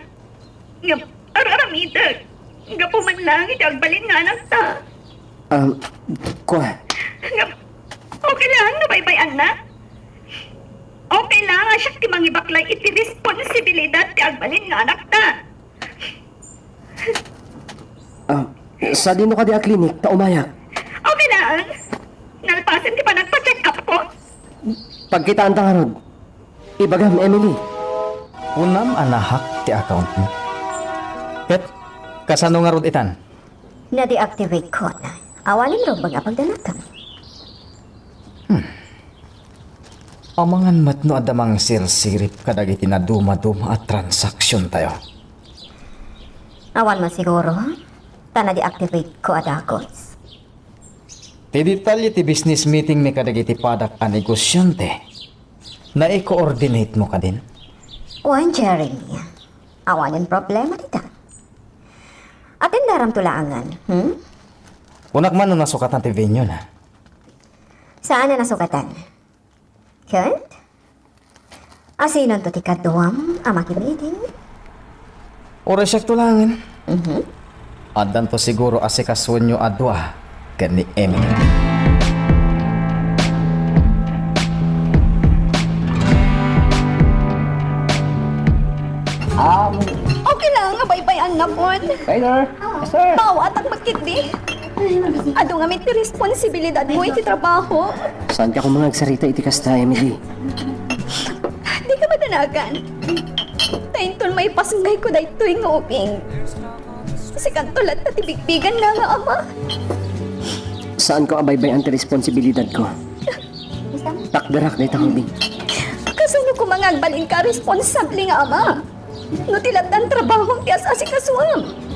Ngem, ar-aramidek. Gapu man laeng iti agbalin nga anakta. Um, kua. Ngem, okay laeng no baybay-anna? Okay laeng a siak ti mangibaklay iti responsibilidad ti agbalin nga anakta. Ah, sadino kadi a klinik ta umayak? Okay laeng. Nalpasen ti panagpa-check up ko. Pagkitaanta ngarud. Ibagam, Emily. Kunam a na-hack ti account mo. Ket, kasano ngarud itan? Na-deactivate ko na. Awanen rumbeng a pagdanagkami. Hmm. Amangan met no adda mangsirsirip kadagiti nadumaduma a transaksiontayo. Awan masiguro, ta na-deactivate ko a dagus. Ti detalye ti business meeting mi kadagiti padak a negosiante, naikoordinate mo kadin? Wen, Jeremy. Awanen problema dita. Atendaramto laengen, hmm? Kunak man no nasukatan ti venue na. Saan a nasukatan? Kent? Asinonto ti kaduam a makimiting? Uray siakto laengen. Mhm. Addanto siguro a sikasuenyo a dua ken ni Emily. Ah, okay lang nga baybay-annakon. Later. Sir. Maawatak met ketdi. Adu ngamin ti responsibilidadmo iti trabaho. Saanka koma nga agsarita iti kasta, Emily? Dika madanagan. Ta inton maipasngayko daytoy nga ubing, sikanto latta ti bigbigana nga ama. Saanko a baybay-an ti responsibilidadko. Takderak dayta nga ubing. Kasano koma nga agbalinka a responsable nga ama? No ti lattan trabahom ti as-asikasuem.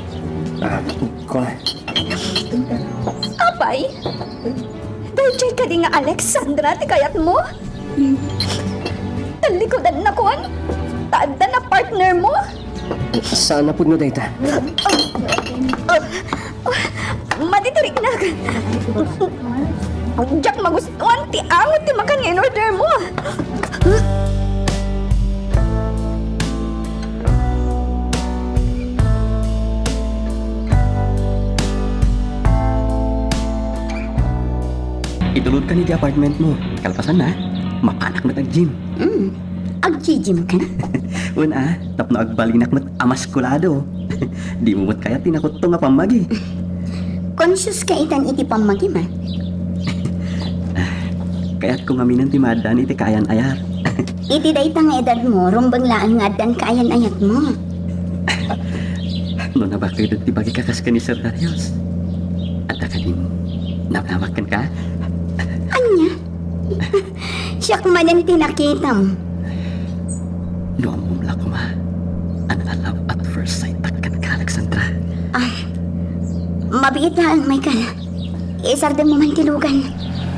Ah, kua. Apay? Daydiay kadi nga Alexandra ti kayatmo? Tallikudannakon? Ta addan a partnermo? Saan a pudno dayta? Ah, ah, ah, madi ti riknak. Diak magustuan ti angot ti makan nga in-ordermo. Itulodkan iti apartmentmo. Kalpasanna, mapanak met ag-gym. Mm. Ag-gym ka na? Wen a, tapno agbalinak met a maskulado. Dimo met kayat ti nakutto nga pammagi. Conscious ka itan iti pammagim, a? Kayatko ngaminen ti maaddaan iti kaayan-ayat. Iti dayta nga edadmo, rumbeng laeng nga addan kaayan-ayatmo. No nabakud ti bagika kas ken ni Sir Darius, adda kadin nablamak kenka? Ania? Siak manen ti nakitam. No ammom la koma a nalove at first sight tak kenka, Alexandra. Ah, mabiit laeng, Michael. Isardengmo man ti lugan.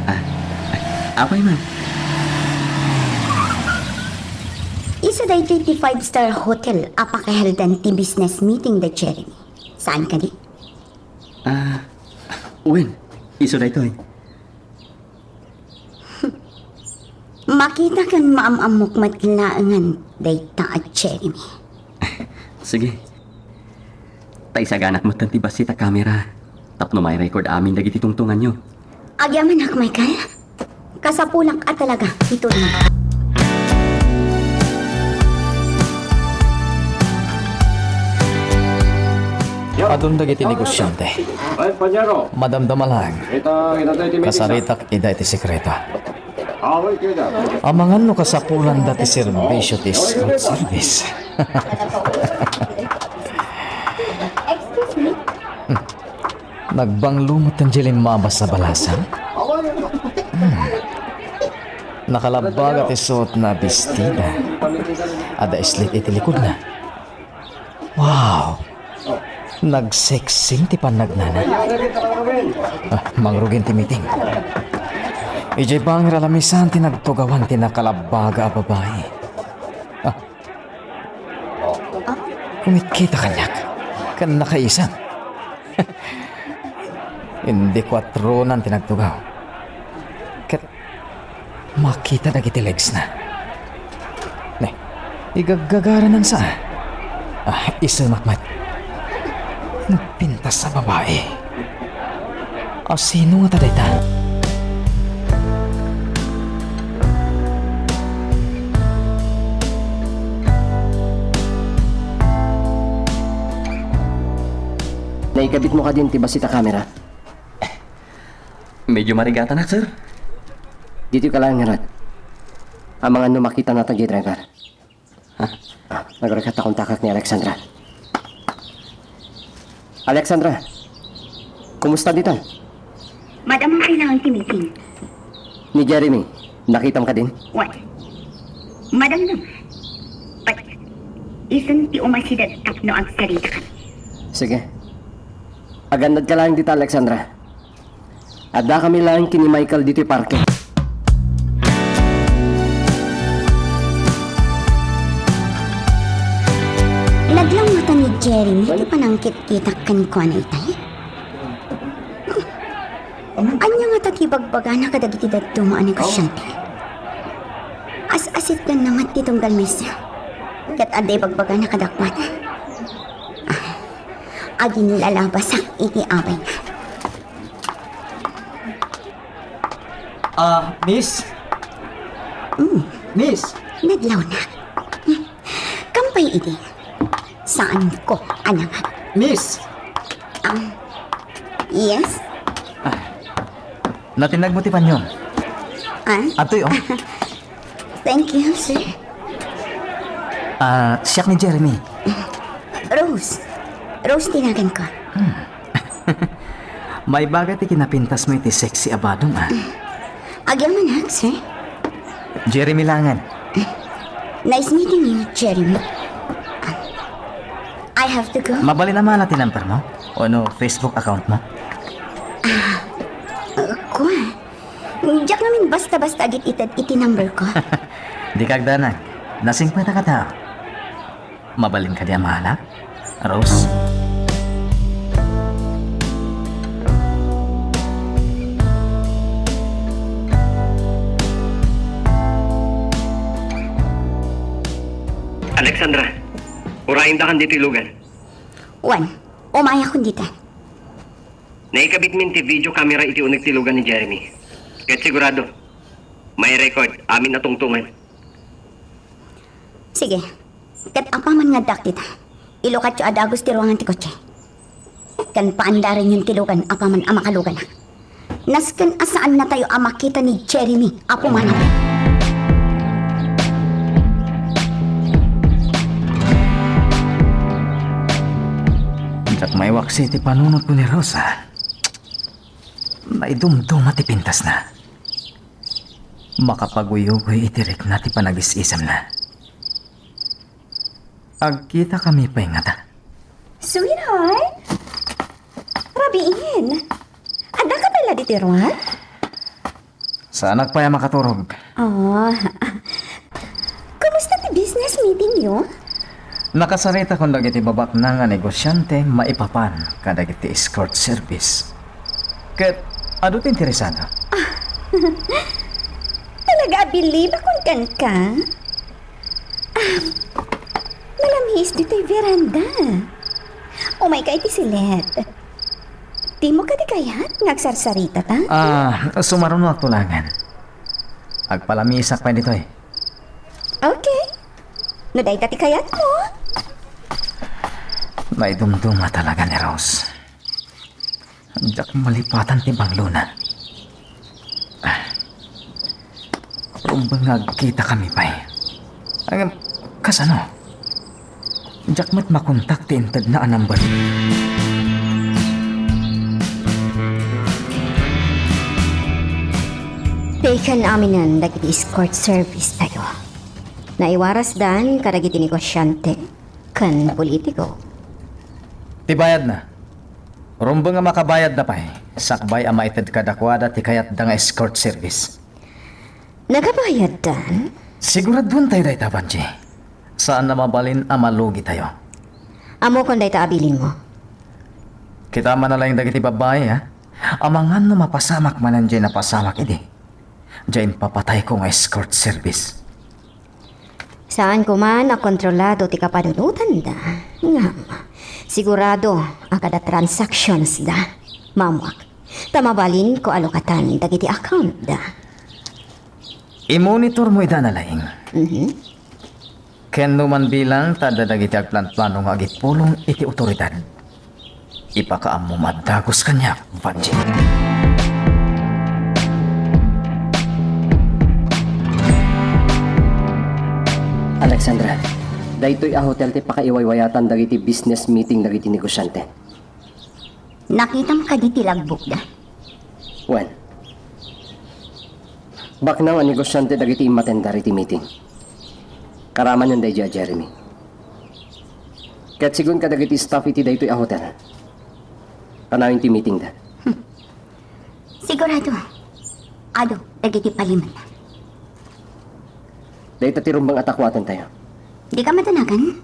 Ah, ah, apay man? Isu daytoy ti five-star hotel a pakaheldan ti business meeting da Jeremy. Saan kadi? Ah, wen, isu daytoy. Makita ken maam-ammok met laengen dayta a Jeremy. Sige. Ta isaganak metten ti bassit a kamera tapno mai-record amin dagiti tungtunganyo. Agyamanak, Michael. Kasapulak a talaga ti tulong. Adun dagiti negosiante. Madamdama laeng. Kasaritak ida iti sekreto. Amangan no kasapulanda ti serbisio ti escort service. Excuse me. Nagbanglo met ti limmabas a balasang. Hmm. Nakalabbaga ti suotna a bestida. Adda islit iti likudna. Wow! Nagsexing ti pannagnana. Ah, mangrugin ti meeting. Idiay bangir a lamisan ti nagtugawan ti nakalabbaga a babai. Kumitkita kaniak ken nakaisem. Indi kuatronan ti nagtugaw. Ket makita dagiti legsna. Ne, igaggagaranan sa. Ah, isemak met. Nagpintas a babai. A, sino ngata dayta? Naikabitmo kadin ti bassit a kamera? Medyo marigatanak, sir. Ditoy ka laeng ngarud. Amangan no makita nata diay driver. Ah, nagrigat ta kontakak ni Alexandra. Alexandra, kumusta ditan? Madam, kailangan ti meeting. Ni Jeremy, nakitam kadin? What? Madam, no. But, isun ti umasideg tapno agsarita kami. Sige. Agannad ka laeng dita, Alexandra. Addakami laeng ken ni Michael ditoy parke. Naglaw ngata ni Jeremy ti panangkitkitak kenkuana itay? Ania ngata ti ibagbagana kadagiti dadduma a negosiante? As-asitdanna met ti tunggal maysa. Ket adda ibagbagana kadakuada. Ah, aginlalabasak iti abayna. Ah, miss? Mm. Miss? Naglawnak. Kam pay idi. Saanko a nangan. Miss? Ah, yes? Ah, natinag mo ti panyon. Ah? Adtoy, oh. Thank you, sir. Ah, siak ni Jeremy. Rose. Rose ti naganko. Hmm. Maibaga ti kinapintas mo iti sexy a badong, ah. Agyamanak, sir. Jeremy langen. Nice meeting you, Jeremy. I have to go. Mabalin a mala ti number mo? Wenno Facebook account mo? Ah, uh, kua. Diak ngamin basta-basta agit-ited iti number ko. Dika agdanag. Nasingpet a katao. Mabalin kadi a mala, Rose? Alexandra, urayenda kan ditoy lugan. Wen, umayakon dita. Naikabitmin ti video camera iti uneg ti lugan ni Jeremy. Ket sigurado, mai-record amin a tungtungan. Sige. Ket apaman nga addaak dita, ilukatyo a dagus ti ruangan ti kotse. Ken paandarenyon ti lugan apaman a makaluganak. Nasken a saannatayo a makita ni Jeremy a pumanaway. Diak maiwaksi ti panunotko ni Rosa. Naidumduma ti pintasna. Makapaguyugoy iti rikna ti panagis-isemna. Agkitakami pay ngata. Sweetheart? Rabiin. Addaka pay la ditoy ruar? Saanak pay a makaturog. Oh. Kumusta ti business meeting yo? Nakasaritakon dagiti babaknang a negosiante maipapan kadagiti escort service. Ket adu ti interesado. Talaga a bilib akon kenka. Ah, malamiis ditoy veranda. Umayka iti silet. Dimo kadi kayat nga agsarsaritata? Ah, sumaruno a tulangan. Agpalamiisak pay ditoy. Okay. No dayta ti kayatmo. Naidumduma talaga ni Rose. Diak malipatan ti banglona. Ah. Rumbeng nga agkitakami pay. Ngem, kasano? Diak met makontak ti intedna a number. Taken aminen dagiti escort service tayo. Naiwarasdan kadagiti negosiante ken politiko. Ti bayadna. Rumbeng a makabayadda pay, sakbay a maited kadakuada ti kayatda nga escort service. Nakabayaddan? Siguraduentayo dayta, Vangie. Saan a mabalin a malugitayo. Ammokon dayta a bilinmo. Kita man a laeng dagiti babbai, ha? Amangan no mapasamak manen diay napasamak idi, diay impapatayko nga escort service. Saanko man a kontrolado ti kapanunotanda. Ngem, sigurado a kada transactionsda, maammoak, ta mabalinko a lukatan dagiti accountda. Imonitormo ida a laeng. Mhm. Ken no man bilang ta adda dagiti agplanplano nga agipulong iti awtoridad, ipakaammom a dagus kaniak, Vanjie. Alexandra, daytoy a hotel ti pakaiwaywayatan dagiti business meeting dagiti negosiante. Nakitam kadi ti logbookda? Wen. Baknang a negosiante dagiti immatendar iti meeting. Karamanen daydiay a Jeremy. Ket sigun kadagiti staff iti daytoy a hotel, kanayon ti meetingda. Sigurado, adu dagiti palimanna. Dayta ti rumbeng a takuatantayo. Dika madanagan?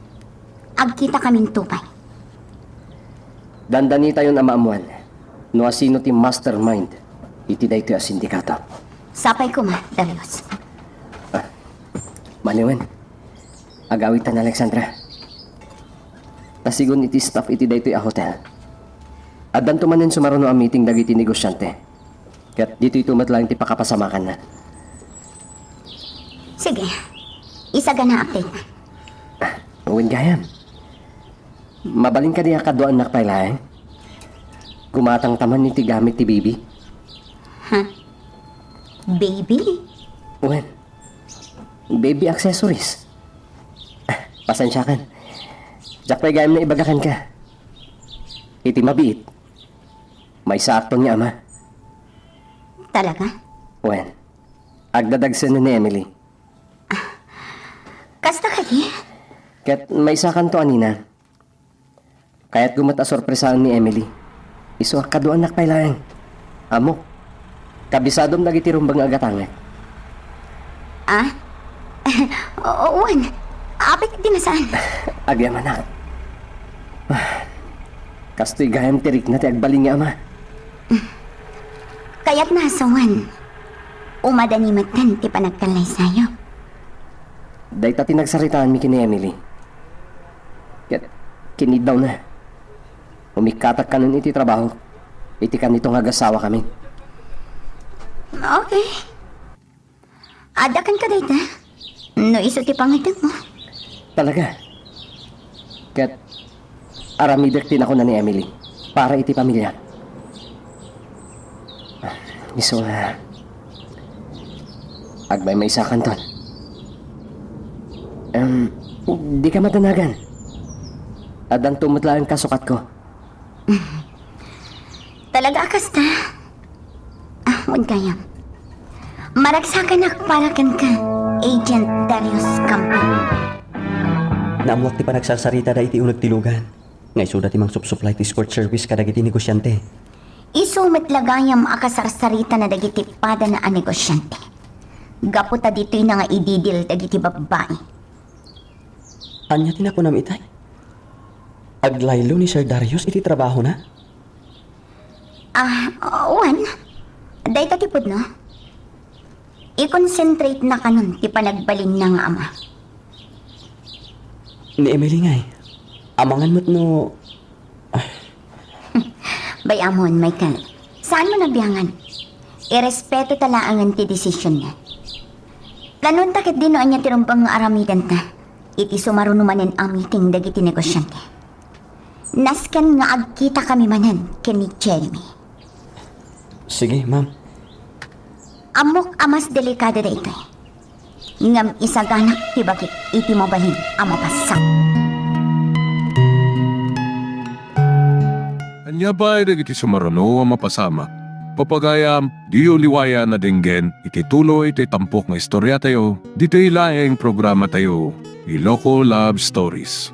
Agkitakaminto pay. Dandanitayon a maammoan no asino ti mastermind iti daytoy a sindikato. Sapay koma, Darius. Ah, mani wen. Agawitan, Alexandra. Ta sigun iti staff iti daytoy a hotel, addanto manen sumaruno a meeting dagiti negosiante. Ket ditoyto met laeng ti pakapasamakanna. Sige. Isagana update. Wen gayam. Mabalin kadi a kaduaennak pay laeng? Gumatangta man iti gamit ti baby. Ha? Baby? Wen. Baby accessories. Pasensiakan. Diak pay gayam naibaga kenka. Iti mabiit, maysaakton nga ama. Talaga? Wen, agdadagsen ni Emily. Kasta kadi? Ket maysakanto a ninang. Kayatko met a sorpresaen ni Emily. Isu a kaduaennak pay laeng. Ammok, kabisadom dagiti rumbeng a gatangek. Ah? O-, wen. Apay ti nasaan? Agyamanak. Kastoy gayam ti rikna ti agbalin nga ama. Kayatna a sawen, umadani metten ti panagkallaysayo. Dayta ti nagsaritaanmi ken ni Emily. Ket kiniddawna. Umikkatak kanon iti trabaho iti kanito nga agasawakamin. Okay. Adda kenka dayta? No isu ti pangngetanmo. Talaga? Ket aramidek ti nakuna ni Emily para iti pamiliak. Isu nga agmaymaysakanton. Em, dika madanagan. Addanto met laeng kasukatko. Talaga a kasta? Ah, wen gayam. Maragsakanak para kenka, Agent Darius Campo. Naammoak ti panagsarsaritada iti uneg ti lugan. Nga isuda ti mangsupsuplay ti escort service kadagiti negosiante. Isu met la gayam a kasarsaritana dagiti padana a negosiante. Gapu ta ditoyna nga ididil dagiti babbai. Ania ti nakunam itay? Aglaylo ni Sir Darius iti trabahona? Ah, wen. Dayta ti pudno. I-concentrate na kanon ti panagbalinna nga ama. Ni Emily ngay, amangan met no, ah. Bay-amon, Michael. Saanmo nabiangan? Irespeto ta laengen ti desisionna. Planonta ketdi no ania ti rumbeng nga aramidenta iti sumaruno manen a meeting dagiti negosiante. Nasken nga agkitakami manen ken ni Jeremy. Sige, ma'am. Ammok a mas delikado daytoy. Ngem isaganak ti bagik iti mabalin a mapassak. Ania pay dagiti sumaruno a mapasamak? Pagayam, diyo liwayan a denggen iti tuloy ti tampok nga istoriatayo, ditoy laeng programatayo, Iloko Love Stories.